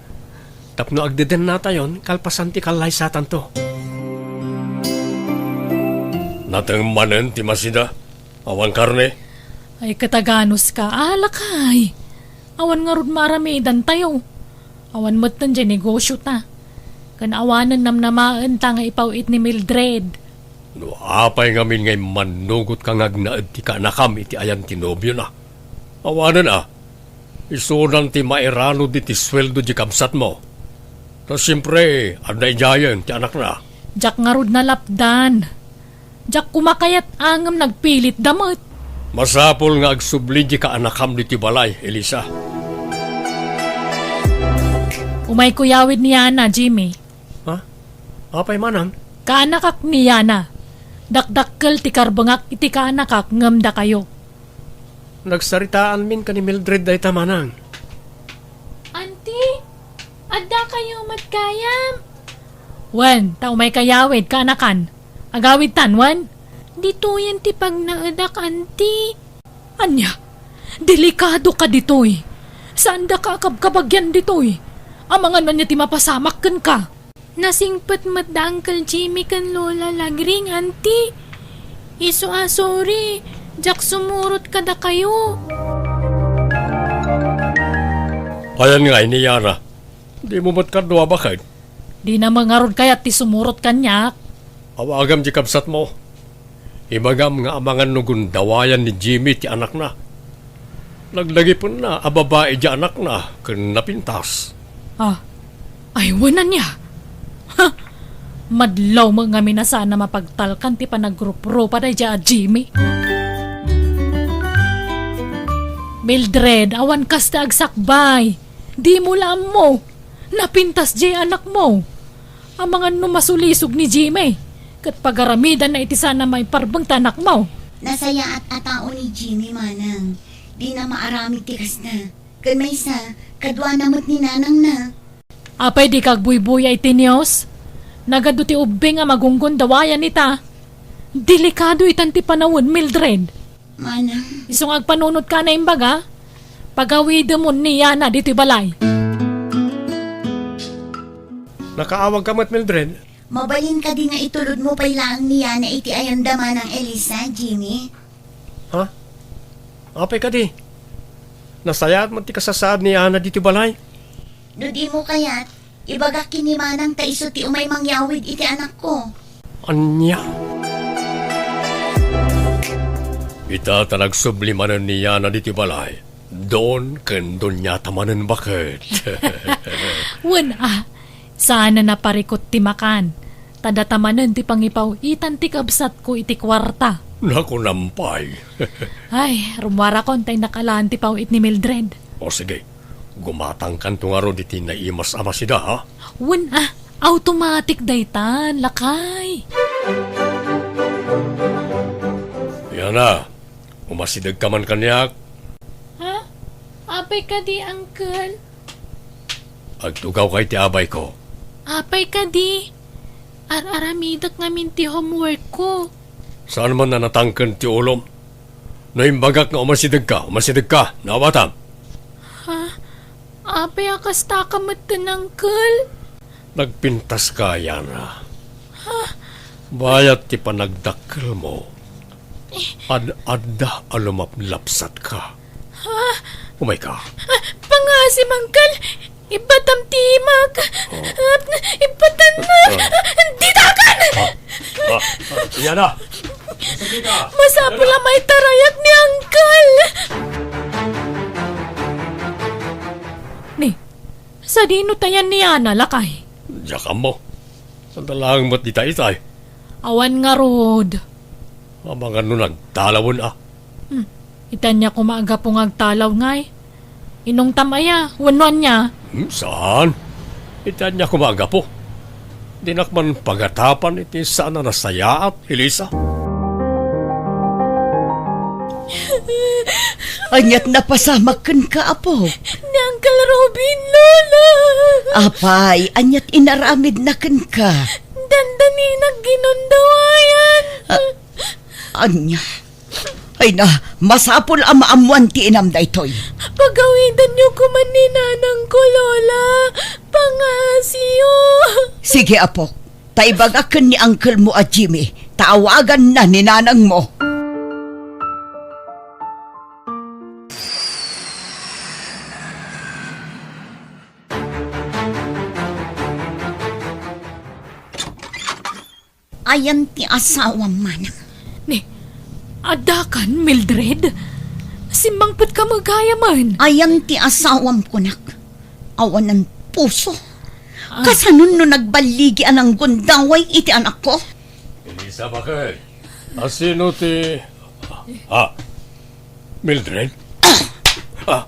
Tapno agdedennatayon kalpasan ti kallaysatanto. Nateng manen ti masida. Awan karne? Ay, kataganos ka, alakay. Awan ngarud maaramidantayo. Awan metten diay negosio ta. Ken awanen namnamaenta nga ipaw-it ni Mildred. No apay ngamin nga immannugotka nga agnaed ti kaanakam iti ayan ti nobiona? Awanen a, isunan ti mairanod iti sueldo di kabsatmo. Ta siempre, adda idiayen ti anakna. Diak ngarud nalapdan. Diak koma kayat a ngem nagpilitda met. Masapul nga agsubli di kaanakam ditoy balay, Elisa. Umayko yawid ni Yana, Jimmy. Ha? Apay manang? Kaanakak ni Yana. Dakdakkel ti karbengak iti kaanakak ngem dakayo. Nagsaritaanmin ken ni Mildred dayta manang. Auntie, addakayo met gayam? Wen, ta umayka yawid, kaanakan. Agawidtan, wen? Ditoyen ti pagnaedak, anti. Ania? Delikadoka ditoy. Saandaka a kabkabagyan ditoy. Amangan ania ti mapasamak kenka. Nasingpet met da Uncle Jimmy ken Lola Lagring, anti. Isu a sorry, diak sumurot kadakayo. Ayan nga ini, Yana. Dimo met kadua, baket? Dina met ngarud kayat ti sumurot kaniak. Awagam ti kabsatmo. Ibagam nga amangan no gundawayan ni Jimmy ti anakna. Nagdagipenna a babai ti anakna ken napintas. Ah, ay, wen ania? Ha? Madlaw met ngamin a saan a mapagtalkan ti panagruprupa daydiay a Jimmy. Mildred, awan kas ti agsakbay. Dimo la ammo. Napintas diay anakmo. Amangan no masulisog ni Jimmy, ket pagaramidanna iti saan a maiparbeng ti anakmo. Nasayaat a tao ni Jimmy, manang. Dina maaramid ti kasta. Ken maysa, kaduana met ni nanangna. Apay dika agbuybuya iti news? Nagadu ti ubbing a magunggundawayan ita. Delikado itan ti panawen, Mildred. Manang. Isu nga agpanunot ka a naimbaga, pagawidemon ni Yana ditoy balay. Nakaawag ka met, Mildred? Mabalin kadi nga itulodmo pay laeng ni Yana iti ayanda, Manang Elisa, Jimmy? Ha? Apay kadi? Nasayaat met ti kasasaad ni Yana ditoy balay? No dimo kayat, ibagak ken ni Manang ta isu ti umay mangyawid iti anakko. Ania? Ita ta nagsubli manen ni Yana ditoy balay. Don ken doniata manen, baket. Wen a, saan a naparikut ti makan. Ta data manen ti pangipaw-itan ti kabsatko iti kuarta. Nakunam pay. Ay, rummuarakon ta innak alaen ti paw-it ni Mildred. O sige, gumatangkanto ngarud iti naimas a masida, ha? Wen a, automatic daytan, lakay. Yana, umasidegka man kaniak. Ha? Apay kadi, Uncle? Agtugawka iti abayko. Apay kadi? Ar-aramidek ngamin ti homeworkko. Saan man a natangken ti ulom? No imbagak nga umasidegka, umasidegka. Naawatam? Ha? Apay a kastaka metten, Uncle? Nagpintaska, Yana. Ha? Bayat ti panagdakkelmo. Ad-adda a lumaplapsatka. Ha? Umayka. Ah, pangngaasim, Uncle. Ibbatam ti imak. Oh. Ah, ibbatam na. Ah. Ditakan! Ah. Ah. Ah. Yana. Masapul a maitarayak ni Uncle. Ni, sadino tayan ni Yana, lakay? Diak ammo. Saan ta laeng met dita itay? Awan ngarud. Amangan no nagtalawen a. Hmm. Iti ania koma a gapu nga agtalaw ngay? Inungtam aya, wenno ania? Hmm, saan? Iti ania koma a gapu? Dinak man pagatapan iti saan a nasayaat, Elisa. Aniat napasamak kenka, apo? Ni Uncle Robin, Lola! Apay, aniat inaramidna kenka? Dandaninak ginundawayan. Ah, ania? Ay na, masapul a maammuan ti inam daytoy. Pagawidanyo koman ni nanangko, Lola. Pangaasiyo. Sige, apo. Ta ibagak ken ni uncle mo a Jimmy, ta awaganna ni nanang mo. Ayan ti asawam, manang. Ni, addakan, Mildred? Simmangpetka met gayamen. Ayan ti asawam, kunak. Awanan puso. Ah. Kasano no nagballigi a nanggundaway iti anakko? Elizabeth, asino ti, ah, Mildred? Ah,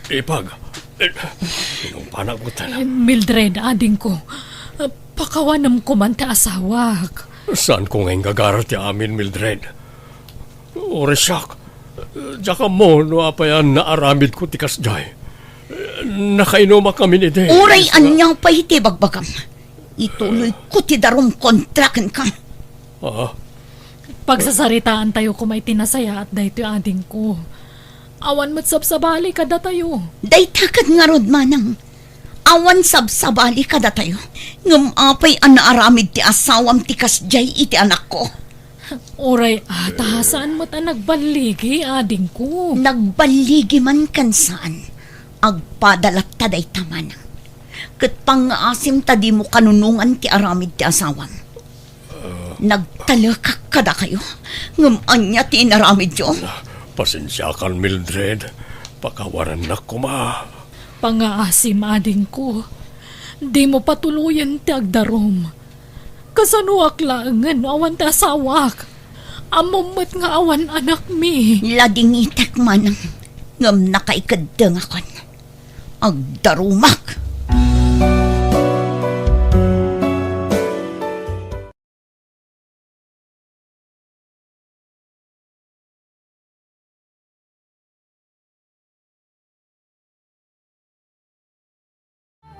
ipag. Inumpanak mo talaga. Mildred, adingko. Pakawanem koman ti asawak. Saanko nga inggagara ti amin, Mildred. Uray siak, diak ammo no apay a naaramidko ti kasdiay. Nakainumak ngamin idi. Uray ania pay ti bagbagam. Ituloyko ti darum kontra kenka. Ah? Pagsasaritaantayo koma iti nasayaat daytoy, adingko. Awan met sabsabali kadatayo. Dayta ket ngarud, manang. Awan sabsabali kadatayo. Ngem apay a naaramid ti asawam ti kasdiay iti anakko? Uray ata, saan met a nagballigi, adingko. Nagballigi man ken saan, agpada latta dayta, manang. Ket pangngaasim ta dimo kanunongan ti aramid ti asawam. Nagtalekak kadakayo, ngem ania ti inaramidyo? Pasensiakan, Mildred. Pakawarannak koma. Pangngaasim, adingko. Dimo patuloyen ti agdarum. Kasanoak laengen no awan ti asawak? Ammom met nga awan anakmi. Ladingitek, manang, ngem nakaikeddengakon. Agdarumak.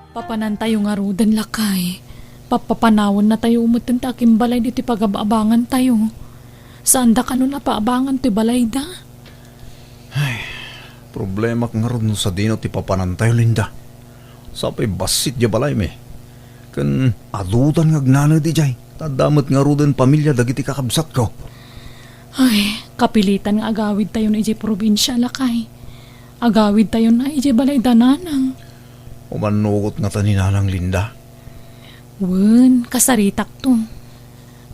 Papanantayo ngaruden, lakay. Papapanawennatayo metten ti akimbalay ditoy pagab-abangantayo. Saanda kanon a paabangan toy balayda? Ay, problemak ngarud no sadino ti papanantayo, Linda. Sapay bassit diay balaymi. Ken adudan nga agnaned idiay. Ta adda met ngaruden pamilia dagiti kakabsatko. Ay, kapilitan nga agawidtayon idiay probinsia, lakay. Agawidtayon idiay balayda, nanang. Umannugot ngata ni Nanang, Linda? Wen, kasaritakto.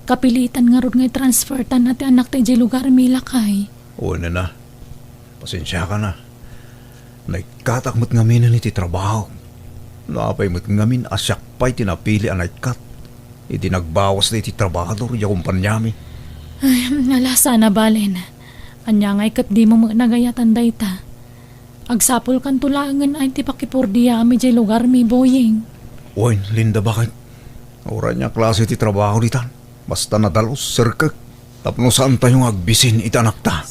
Kapilitan ngarud nga i-transfertan ti anakta idiay lugarmi, lakay. Wen a. Pasensiakan a. Naikkatak met ngaminen iti trabaho. No apay met ngamin a siak pay ti napili a naikkat idi nagbawasda iti trabahador idiay kompaniami. Ay, ala, saan a balen. Ania ngay ket dimo met nagayatan dayta? Agsapulkanto laengen ay ti pakipurdiami idiay lugarmi, Boying. Wen, Linda, bakit? Uray ania klase ti trabaho ditan? Basta nadalus, serkek, tapno saantayo nga agbisin iti anakta.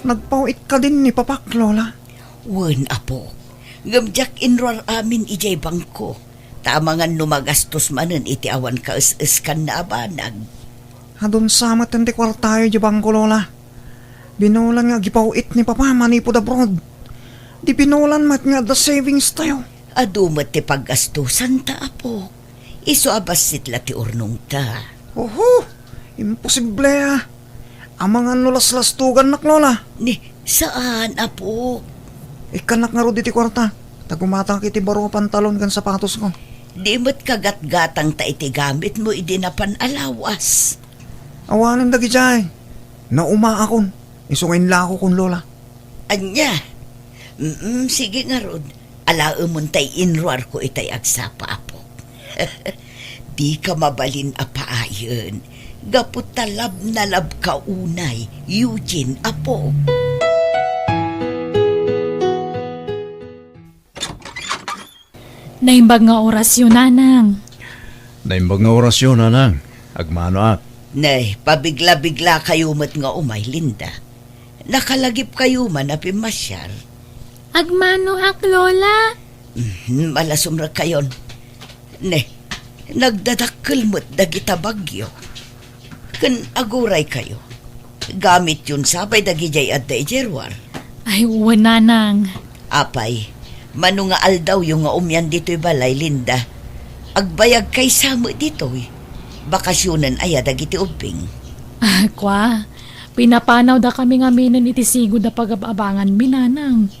Nagpaw-it kadin ni Papak, Lola? Wen, apo. Ngem diak inruar amin idiay bangko. Ta amangan no magastos manen iti awan kaes-eskanna a banag. Adun sa met ti kuartayo idiay bangko, Lola. Binolan nga agipaw-it ni Papa manipud abroad. Di binolan met nga adda savings tayo. Adu met ti paggastusanta, apo. Isu a bassit la ti urnongta. Oho! Imposible a! Amangan no laslastugannak, Lola. Ni, saan, apo. Ikkannak ngarud iti kuarta. Ta gumatangak iti baro a pantalon ken sapatosko. Di met kagatgatangta iti gamitmo idi napan a lawas. Awanen dagidiay. Naumaakon. Isu nga inlakokon, Lola. Ania? Mm, sige ngarud. Alaemon tay inruarko itay agsapa, apo. Dika mabalin a paayen. Gapu ta love na love ka unay, Eugene, apo. Naimbag nga orasyo, nanang. Naimbag nga orasyo, nanang. Agmanoak. Nay, pabigla-bigla kayo met nga umay, Linda. Nakalagip kayo man a pimmasiar. Agmanoak, Lola. Mhm, malasumrek kayon. Ne, nagdadakkel met dagita bagyo. Ken aguray kayo. Gamityon sa pay dagidiay adda idiay ruar. Ay, wen, nanang. Apay, mano nga aldawyo nga umian ditoy balay, Linda? Agbayag kay sa met ditoy. Bakasyonen aya dagiti ubbing? Ah, kua, pinapanawda kami ngaminen iti sigud a pagab-abanganmi, nanang.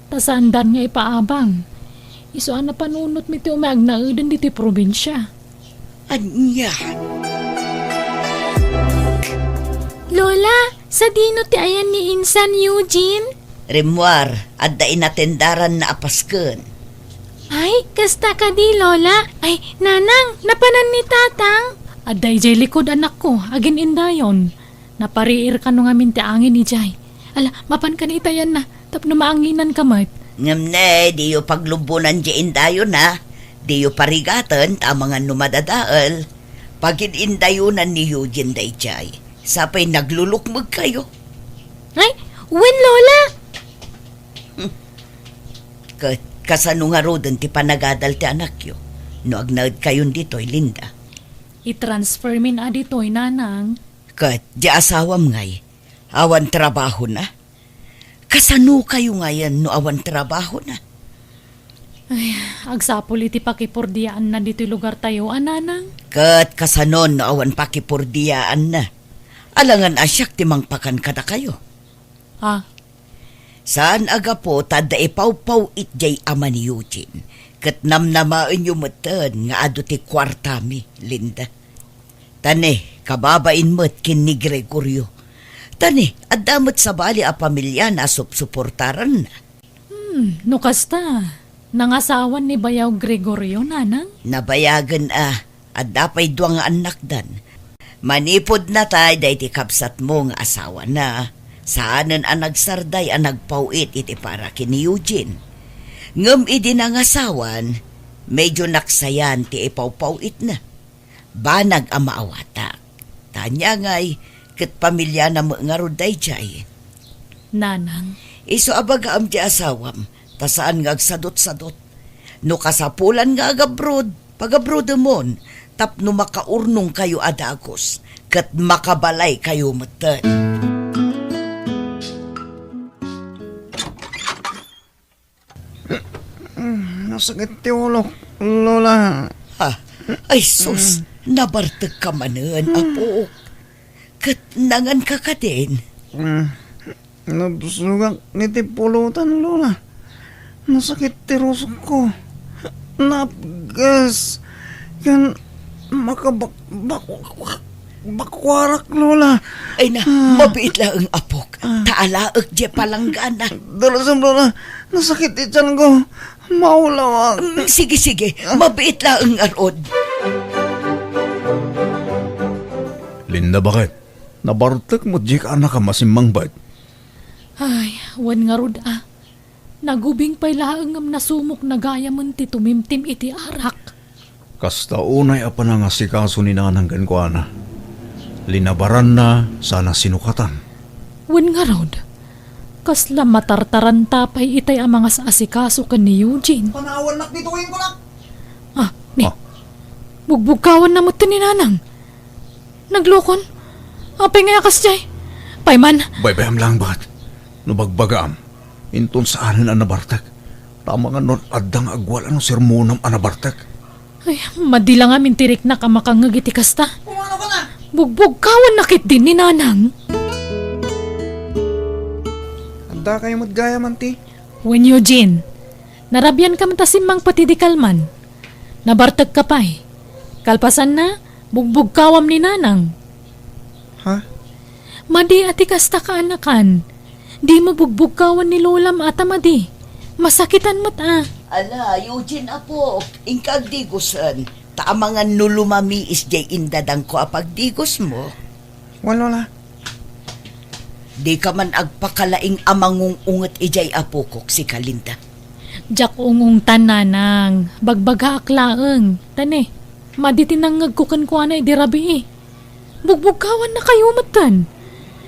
Ta saandan nga ipaabang. Isu a napanunotmi ti umay agnaeden ditoy probinsia. Ania? Lola, sadino ti ayan ni insan Eugene? Rimmuar, adda inatendaranna a pasken. Ay, kasta kadi, Lola? Ay, nanang, napanan ni tatang? Adda idiay likud, anakko, agin-indayon. Napariir kano ngamin ti angin idiay. Ala, mapan kano itayanna, tapno maanginanka met. Ngem ne, diyo paglubbonan diay indayon, a. Diyo parigaten, ta amangan no madadael. Pagin-indayonan ni Eugene daydiay. Sapay naglulukmeg kayo. Ay, wen, Lola! Ket kasano ngaruden ti panagadal ti anakyo no agnaed kayon ditoy, Linda? I-transfer min a ditoy, Nanang. Ket, di asawam ngay, awan trabahona? Kasano kayo ngayen no awan trabahona? Ay, agsapul iti pakipurdiaanna ditoy lugartayo a, Nanang. Ket kasano no awan pakipurdiaanna? Alangan a siak ti mangpakan kadakayo. Ah. Saan a gapu ta adda ipawpaw-it diay ama ni Eugene, ket namnamaenyo metten nga adu ti kuartami, Linda. Ta ne, kababain met ken ni Gregorio. Ta ne, adda met sabali a pamiliana a supsuportaranna. Hmm, no kasta, nangasawan ni Bayaw Gregorio, Nanang? Nabayagen a, adda pay dua nga annakdan. Manipud natay daydi kabsatmo nga asawana, saanen a nagsarday a nagpaw-it iti para ken ni Eugene. Ngem idi nangasawan, medyo naksayan ti ipawpaw-itna. Banag a maawatak. Ta ania ngay, ket pamiliana met ngarud daydiay. Nanang. Isu a bagaam ti asawam, ta saan nga agsadutsadut. No kasapulan nga agabroad, pagabroademon, tapno makaurnongkayo a dagus, ket makabalaykayo metten. Mm, nasakit ti ulok, Lola. Ha? Ay sus, nabartek ka manen, apok. Ket nangan ka kadin? Mm, nabsogak iti pulutan, Lola. Nasakit ti rusokko. Napgas. Ken makabak-, bak-, bakwarak, Lola. Ay na, mabiit laeng, apok. Ta alaek diay palanggana. Dalusem, Lola. Nasakit ti tianko. Maulawak. Mm, sige, sige. Mabiit laeng ngarud. Linda, baket? Nabartek met diay kaanakam a simmangbet? Ay, wen ngarud a. Nagubing pay laeng ngem nasumokna gayamen ti tumimtim iti arak. Kasta unay a panangasikaso ni Nanang kenkuana. Linabaranna sana sinukatan. Wen ngarud, kasla matartaranta pay itay a mangas-asikaso ken ni Eugene. Panawannak ditoyen ko, nak. Ah, ni. Ah. Bugbugkawanna met ni Nanang. Naglukon? Apay nga a kasdiay? Pay man. Baybay-am laeng, baket. No bagbagaam, inton saanen a nabartek. Ta amangan no adda nga agwal-an no sermonam a nabartek. Ay, madi la ngamin ti riknak a makangngeg iti kasta. Kumano ka na? Bugbugkawanna ketdin ni Nanang. Adda kayo met gayamen ti? Wen, Eugene, narabian ka met a simmangpet idi kalman. Nabartek ka pay. Kalpasanna, bugbugkawam ni Nanang. Ha? Madi a ti kasta kaanakan. Dimo bugbugkawan ni Lolam a ta madi. Masakitan met a. Ala, Eugene, apok, inka agdigusen. Ta amangan no lumamiis diay indadangko a pagdigusmo. Wen, Lola. Dika man agpakalaing a mangung-unget idiay apokok, sika, Linda. Diak ung-ungtan, Nanang. Bagbagaak laeng. Ta ne, madi ti nangngegko kenkuana idi rabii. Bugbugkawannakayo metten.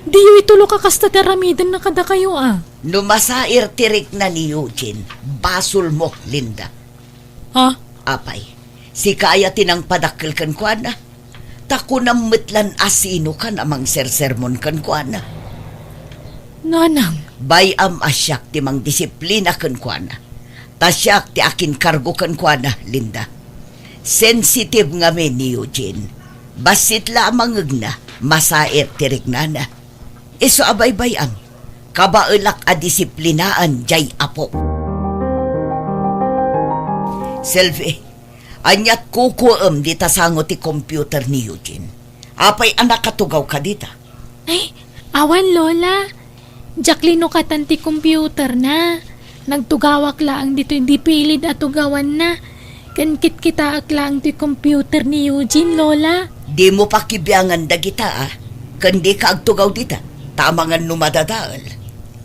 Diyo ituloka kasta ti aramidenna kadakayo a. No masair ti rikna ni Eugene, basolmo, Linda. Ha? Apay, sika aya ti nangpadakkel kenkuana? Ta kunam met lan a sinokan a mangsersermon kenkuana. Nanang. Bay-am a siak ti mangdisiplina kenkuana. Ta siak ti akinkargo kenkuana, Linda. Sensitive ngamin ni Eugene. Bassit la a mangngegna, masair ti riknana. Isu a baybay-am, kabaelak a disiplinaan diay apok. Selvi, aniat kukuem dita sango ti computer ni Eugene? Apay a nakatugawka dita? Ay, awan, Lola. Diak linukatan ti computerna. Nagtugawak laeng ditoy dipilid a tugawanna. Ken kitkitaek laeng ti computer ni Eugene, Lola. Dimo pakibiangan dagita, a. Ken dika agtugaw dita, ta amangan no madadael.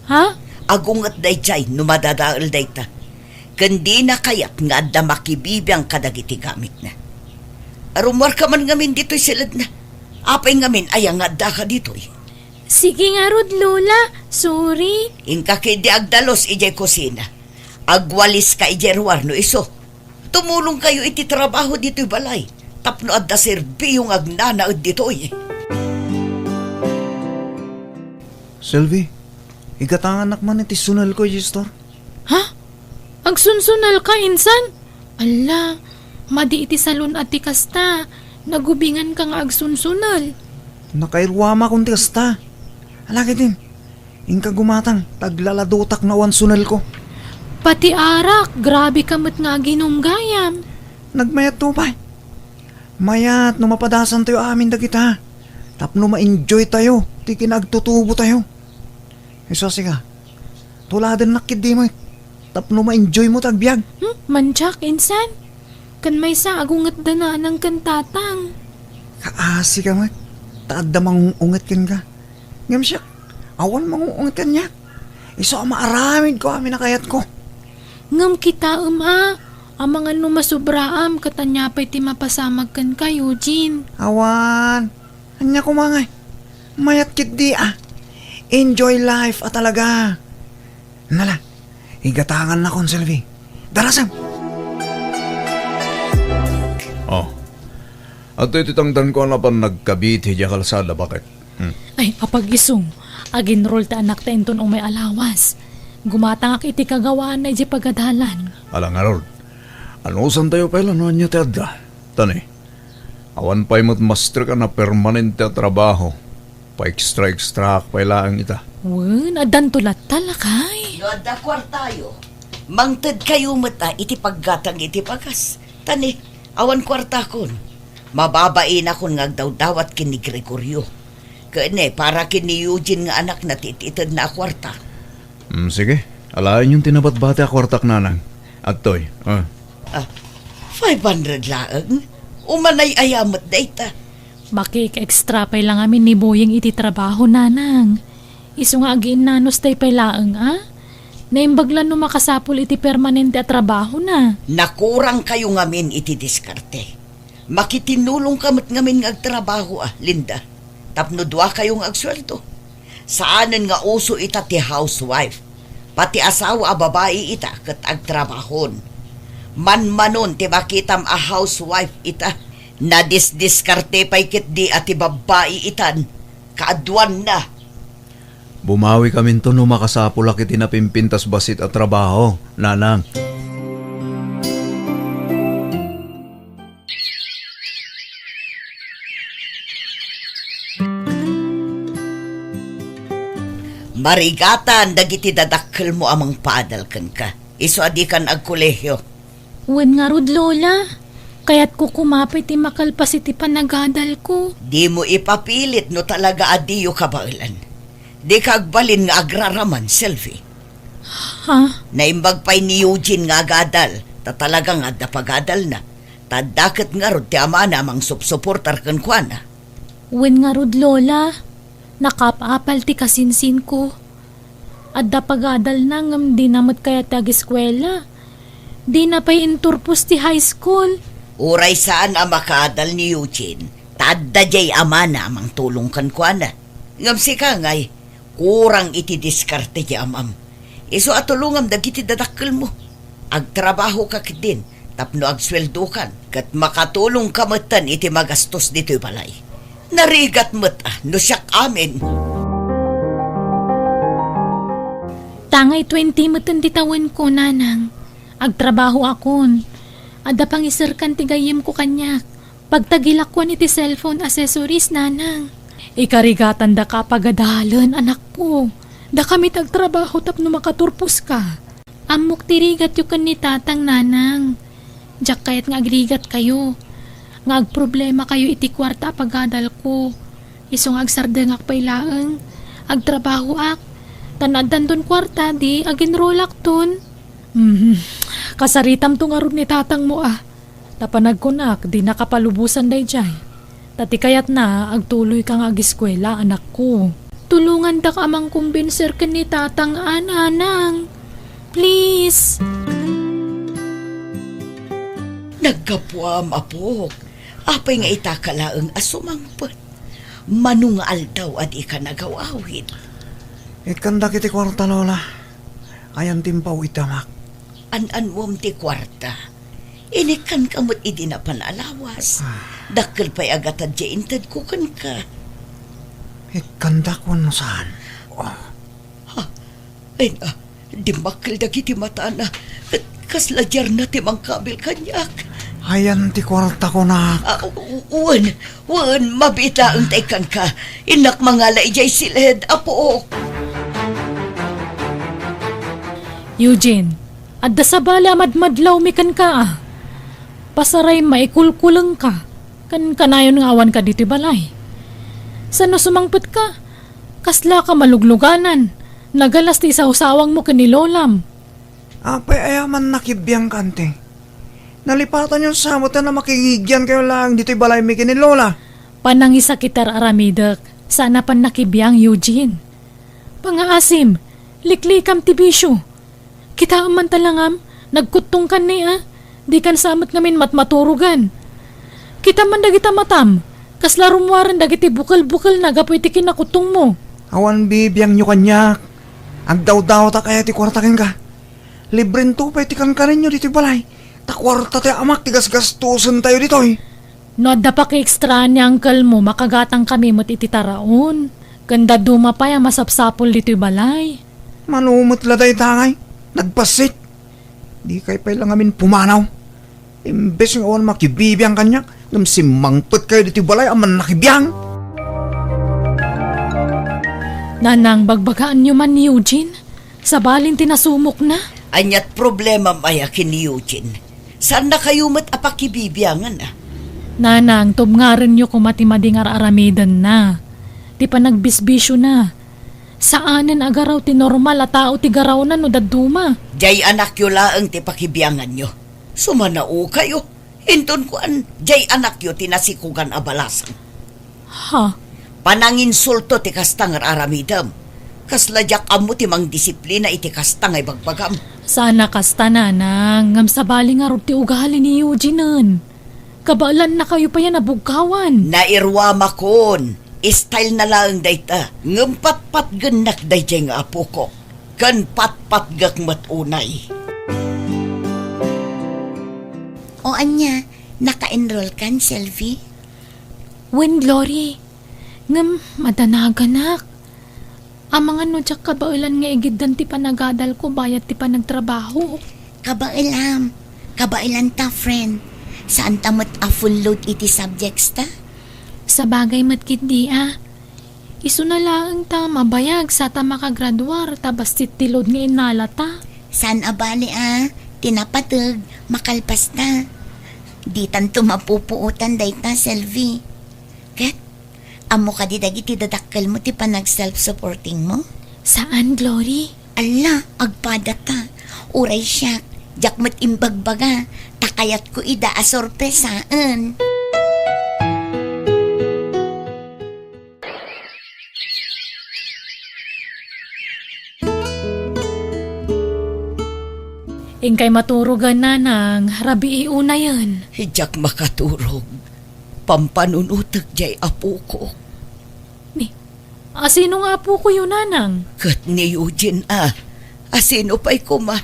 Ha? Agunget daydiay no madadael dayta. Ken dina kayat nga adda makibibiang kadagiti gamitna. Rummuarka man ngamin ditoy siledna. Apay ngamin aya nga addaka ditoy? Sige ngarud, Lola. Sorry. Inka ketdi agdalus idiay kusina. Agwaliska idiay ruar no isu. Tumulongkayo iti trabaho ditoy balay. tapno adda serbio nga agnanaed ditoy. Selvi, igatangannak man iti sunelko idiay store. Ha? Agsunsunelka, insan? Alla, madi iti salon a ti kasta. Nagubinganka nga agsunsunel. Nakairuamakon ti kasta. Ala ketdin, inka gumatang, ta aglaladotak no awan sunelko. Pati arak, grabeka met nga aginum gayam. Nagmayatto pay. Mayat no mapadasantayo amin dagita, tapno ma-enjoytayo ti kinaagtutubotayo. Isu a sika, tuladennak ketdi met, tapno ma-enjoymo ti agbiag. Hmm, mandiak, insan? Ken maysa, agungetda nanang ken tatang. Kaasika met, ta adda mangung-unget kenka. Ngem siak, awan mangung-unget kaniak. Isu a maaramidko amin a kayatko. Ngem kitaem a, amangan no masubraam, ket ania pay ti mapasamak kenka, Eugene? Awan. Ania koma ngay? Mayat ketdi a. Enjoy life a talaga. Nala, igatangannakon, Selvi. Darasem! Oh. Adtoy ti tangdanko a napan nagkabit idiay kalsada, baket. Hmm. Ay, apag-isong, aginrol ti anakta inton umay a lawas. Gumatangak iti kagawaanna idiay pagadalan. Ala ngarud, anusantayo pay la no ania ti adda? Tani, awan pay met masterka a permanente a trabaho. Pa-extra-extraak pay laeng ita. Wen, addanto latta, lakay. No adda kuartayo, mangtedkayo met a iti paggatang iti bagas. Tani, awan kuartakon. Mababainakon nga agdawdawat ken ni Gregorio. Ken ni, para ken ni Eugene nga anakna ti it-itedna a kuarta. Mm, sige. Alaenyon ti nabatbati a kuartak, nanang. Adtoy, ah. Ah, five hundred laeng? Umanay-aya met dayta. Makik-extra pay la ngamin ni Boying iti trabaho, nanang. Isu nga agiinnanos tay pay laeng, a? Naimbag la no makasapul iti permanente a trabahona. Nakurangkayo ngamin iti diskarte. Makitinnulongka met ngamin nga agtrabaho a, Linda, tapno duakayo nga agsueldo. Saanen nga uso ita ti housewife. Pati asawa a babai ita ket agtrabahon. Manmanon ti makitam a housewife ita. Nadisdiskarte pay ketdi a ti babbai itan. Kaaduanna. Bumawikaminto no makasapulak iti napimpintas bassit a trabaho, nanang. Marigatan dagiti dadakkelmo a mangpaadal kenka. Isu a dikan agkolehio. Wen ngarud, Lola. Kayatko koma pay ti makalpas iti panagadalko. Dimo ipapilit no talaga a diyo kabaelan. Dika agbalin nga agraraman, Selvi. Ha? Naimbag pay ni Eugene nga agadal, ta talaga nga adda pagadalna. Ta adda ket ngarud ti amana a mangsupsuportar kenkuana. Wen ngarud, Lola. Nakaap-apal ti kasinsinko. Adda pagadalna ngem dina met kayat ti agiskuela. Dina pay inturpos ti high school. Uray saan a makaadal ni Eugene, ta adda diay amana a mangtulong kenkuana. Ngem sika ngay, kurang iti diskarte ti amam. Isu a tulongam dagiti dadakkelmo. Agtrabahoka ketdin tapno agsueldokan, ket makatulongka metten iti magastos ditoy balay. Narigat met a no siak amin. Tangay twenty metten ti tawenko, nanang. Agtrabahoakon. Adda pangiserkan ti gayyemko kaniak. Pagtagilakuan iti cellphone accessories, nanang. Ikarigatandaka a pagadalen, anakko. Dakami ti agtrabaho tapno makaturposka. Ammok ti rigatyo ken ni tatang, nanang. Diak kayat nga agrigatkayo, nga agproblemakayo iti kuarta a pagadalko. Isu nga agsardengak pay laeng, agtrabahoak. Ta no addanton kuarta, di aginrolakton. Hmm, kasaritamto ngarud ni tatangmo a. Ta panagkunak, dina kapalubosan daydiay. Ta ti kayatna, agtuloyka nga agiskuela, anakko. Tulongandak a mangkumbinser ken ni tatang a, nanang. Please. Naggapuam, apok. Apay nga itaka laeng a sumangpet? Mano nga aldaw a dika nagaw-awid? Ikkan dagiti kuarta, Lola. Ayan ti impaw iti amak. An-annuam ti kuarta. Inikkanka met idi napan a lawas. Ah. Dakkel pay a gatad diay intedko kenka. Ikkandak wenno saan? Oh. Ha? Ay na, dimmakkel dagiti matana. Ket kasla diarna ti mangkabil kaniak. Ayan ti kuartako, nak. Ah, u-, u-, wen, wen, mabiit laeng ta ikkanka. Innak mangala idiay siled, apo. Eugene, adda sabali a madmadlawmi kenka, a. Pasaray maikulkulengka, ken kanayon nga awanka ditoy balay. Saan no sumangpetka, kaslaka malugluganan, nagalas ti isawsawangmo ken ni lolam. Apay aya a mannakibiangka, anti? Nalipatanyo sa met a makigigiankayo laeng ditoy balaymi ken ni lola. Panangisakit ti ar-aramidek, saan a pannakibiang, Eugene. Pangaasim, liklikam ti bisio. Kitaem man ta langam, nagkuttongkan ni a, dikan sa met ngamin matmaturogan. Kitam man dagita matam, kasla rummuaren dagiti bukel-bukelna gapu iti kinnakuttongmo. Awan bibiangyo kaniak. Agdawdawtak aya ti kuarta kenka? Librento pay ti kankanenyo ditoy balay, ta kuarta ti amak ti gasgastosentayo ditoy. No adda pakiekstraan ni angkelmo, makagatangkami met iti taraon. Ken dadduma pay a masapsapul ditoy balay. Mano met la dayta ngay, nagbassit. Dikay pay la ngamin pumanaw. Imbes nga awan makibibiang kaniak, ngem simmangpetkayo ditoy balay a mannakibiang. Nanang, bagbagaanyo man ni Eugene? Sabalin ti nasumokna? Aniat problemam aya ken ni Eugene? Saannakayo met a pakibibiangan, a? Nanang, tubngarenyo koma ti madi nga ar-aramidenna. Ti panagbisbisiona. Saanen a garaw ti normal a tao ti garawna no dadduma. Diay anakyo laeng ti pakibianganyo. Sumanaokayo. Inton kuan, diay anakyo ti nasikogan a balasang. Ha? Pananginsulto ti kasta nga ar-aramidem. Kasla diak ammo ti mangdisiplina iti kasta nga ibagbagam. Saan a kasta, nanang, ngem sabali ngarud ti ugali ni Eugene-en. Kabaelannakayo pay a nabugkawan. Nairuamakon, style na laeng dayta. Ngem patpatgennak daydiay nga apokok. Ken patpatgek met unay. O ania, naka-enroll kan, Selvi? Wen, Glory. Ngem madanaganak. Amangan no diak kabaelan nga igiddan ti panagadalko bayat ti panagtrabaho. Kabaelam. Kabaelanta, friend. Saanta met a full load iti subjects ta? Sabagay met ketdi a. Isuna laeng ta mabayag sa ta makagraduar ta bassit ti load nga innalata. Saan a bali a, ti napateg, makalpasta. Ditanto mapupuotan dayta, Selvi. Ket, ammo kadi dagiti dadakkelmo ti panag-self-supportingmo? Saan, Glory. Alla, agpadata. Uray siak, diak met imbagbaga, ta kayatko ida a sorpresaen. Inkay maturogen, nanang, rabii unayen. Diak makaturog. Pampanunotek diay apokok. Ni, asino nga apokoyo, nanang? Ket ni Eugene a. Asino pay koma?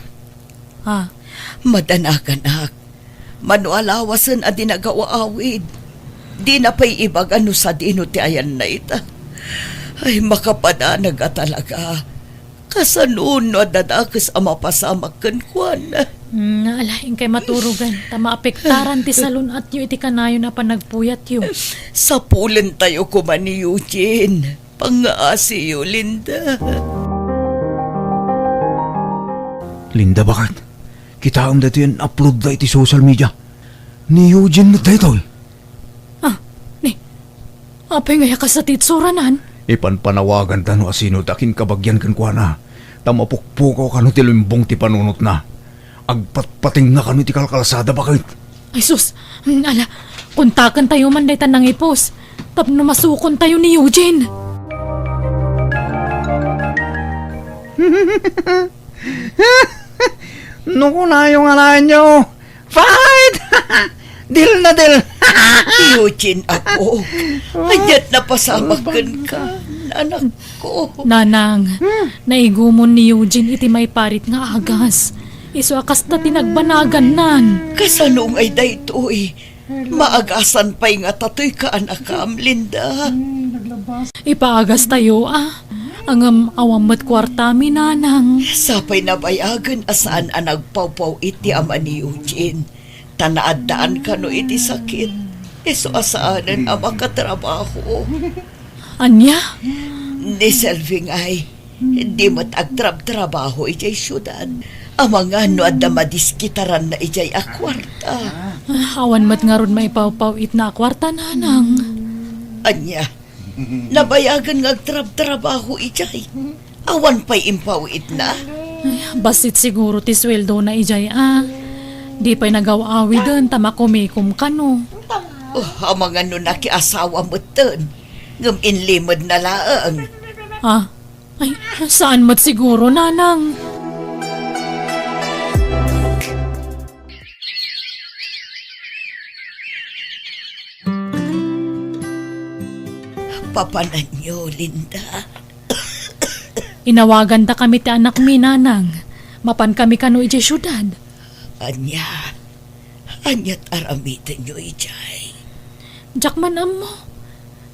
Ha? Madanaganak. Mano a lawasen a di nagawaawid. Dina pay ibaga no sadino ti ayanna ita. Ay, makapadanag a talaga. Kasano no adda dakes a mapasamak kenkuana? Hmm, ala, inkay maturogen, ta maapektaran ti salun-atyo iti kanayon a panagpuyatyo. Sapulentayo koma ni Eugene. Pangngaasiyo, Linda. Linda, baket? Kitaem daytoy a in-upload da iti social media. Ni Eugene met daytoy. Ah, ni, apay nga aya kasta ti itsuranan? Ipanpanawaganta no asino ti akinkabagian kenkuana, ta mapukpukaw kano ti limbong ti panunotna. Agpatpatingna kano iti kalkalsada, baket? Ay sus, mm, ala, kontakentayo man dayta nangipos tapno masukontayo ni Eugene. No kunayo nga naenyo, fight! Dil na dil! Eugene, apo, aniat napasamak kenka, anakko. Nanang, naigumon ni Eugene iti maiparit nga agas. Isu a kasta ti nagbanagannan. Kasano ngay daytoy? Maagasan pay ngata toy kaanakam, Linda. Ipaagastayo, a. Ngem awan met kuartami, nanang. Sapay nabayagen a saan a nagpawpaw-it ti ama ni Eugene. Ta naaddaan kano iti sakit. Isu a saanen a makatrabaho. Ania? Ni Selvie ngay, di met agtrabtrabaho idiay siudad. Amangan no adda madiskitaranna idiay a kuarta. Ah, awan met ngarud maipawpaw-itna a kuarta, nanang. Ania? Nabayagen nga agtrabtrabaho idiay. Awan pay impaw-itna? Ay, bassit siguro ti sueldona idiay, a. Di pay nagaw-awiden ta makumikom kano. Oh, amangan no nakiasawa metten. Ngem inlimedna laeng. Ah, ay, saan met siguro, nanang. Papananyo, Linda. Inawagandakami ti anakmi, nanang. Mapankami kano idiay siudad. Ania? Ania't aramidenyo idiay? Diak man ammo.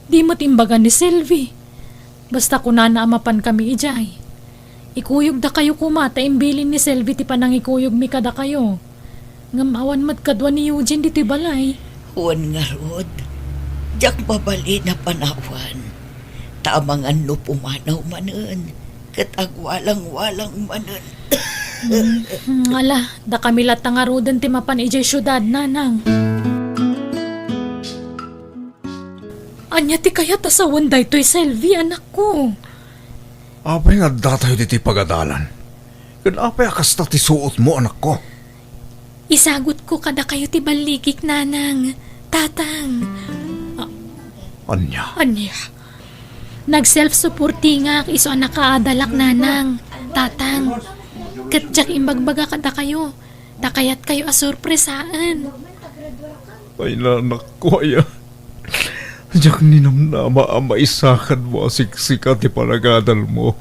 Di met imbaga ni Selvie. Basta kunana a mapankami idiay. Ikuyogdakayo koma ta imbilin ni Selvie ti panangikuyogmi kadakayo. Ngem awan met kadua ni Eugene ditoy balay. Wen ngarud, diak mabalin a panawan. Ta amangan no pumanaw manen, ket agwalangwalang manen. Hmm, ala, dakami latta ngaruden ti mapan idiay siudad, nanang. Ania ti kayat a sawen daytoy, Selvie, anakko? Apay nga addatayo ditoy pagadalan? Ken apay a kasta ti suotmo, anakko? Isagutko kadakayo ti balligik, nanang, tatang. A-, Ania? Ania? Nag-self-supportingak isu a nakaadalak, nanang, tatang. Ket diak imbagbaga kadakayo, ta kayatkayo a sorpresaen. Ay, nanakko aya. Diak ninamnama a maisakadmo a siksika ti panagadalmo.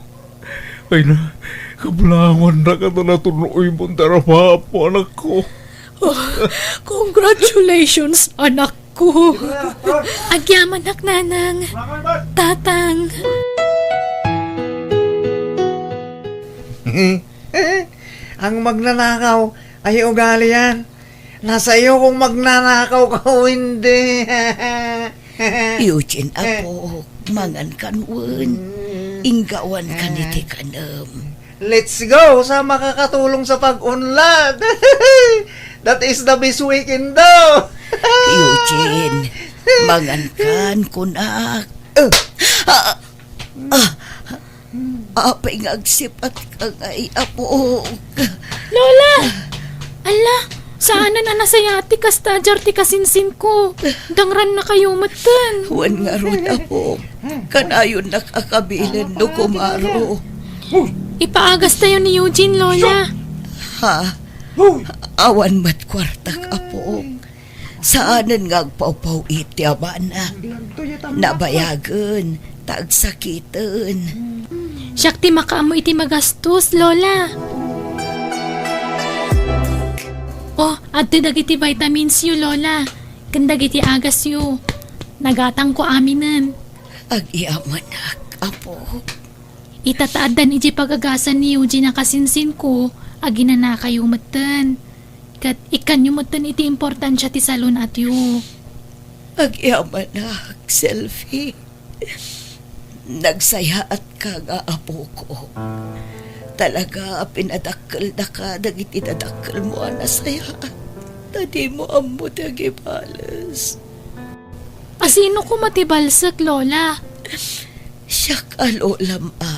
Ay na, kablangonnak a ta natun-oymon ti arap-aapmo, anakko. Oh, congratulations, anakko. Agyamanak, nanang. Tatang. Ang magnanakaw ay ugalian. Nasa iyo kung magnanakaw ka o hindi. Eugene, apo, mangan kan wen. Inggawan kan iti kanem. Let's go sa makakatulong sa pag-unlad. That is the best weekend daw. Eugene, mangan kan kunak. Ah, ah, Apay nga agsipat ka ngay, apok? Lola! Ala, saanen a nasayat ti kasta a diar ti kasinsinko. Dangrannakayo metten. Wen ngarud, apok. Kanayonnak a kabilen no kumaro. Ipaagastayo ni Eugene, Lola. Ha? Awan met kuartak, apok. Saanen nga agpawpaw-it ti amana. Nabayagen, ta agsakiten. Siak ti makaammo iti magastos, Lola. Oh, adtoy dagiti vitamins yo, Lola. Ken dagiti agas yo. Nagatangko aminen. Agyamanak, apo. Ita ta addan idiay pagagasan ni Eugene a kasinsinko, aginanakayo metten. Ket ikkanyo metten iti importansia ti salun-atyo. Agyamanak, Selvie. Nagsayaatka nga apoko. Talaga a pinadakkeldaka dagiti dadakkelmo a nasayaat. Ta dimo ammo ti agibales. A sino koma ti balsek, Lola? Siak a lolam a.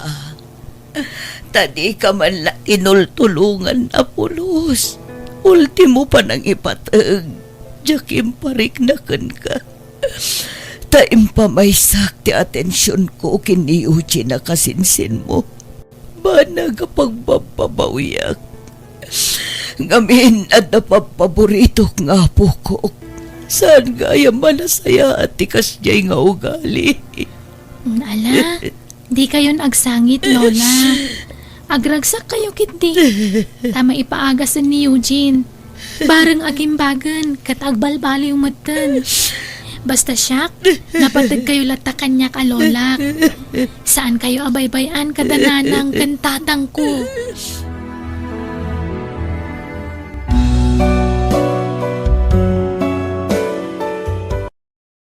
Ta dika man la tinultulongan a pulos. Ultimo panangipateg, diak imparikna kenka. Ta impamaysak ti atensionko ken ni Eugene a kasinsinmo. Banag a pagbabbabawiak. Ngamin, adda pabpaboritok nga apokok. Saan gayam a nasayaat ti kasdiay nga ugali. Ala, dikayon agsangit, Lola. Agragsak kayo ketdi. Ta maipaagasen ni Eugene. Bareng agimbagen ket agbalbaliw metten. Basta siak, napateg kayo latta kaniak a lolak. Saan kayo a baybay-an kada nanang ken tatangko.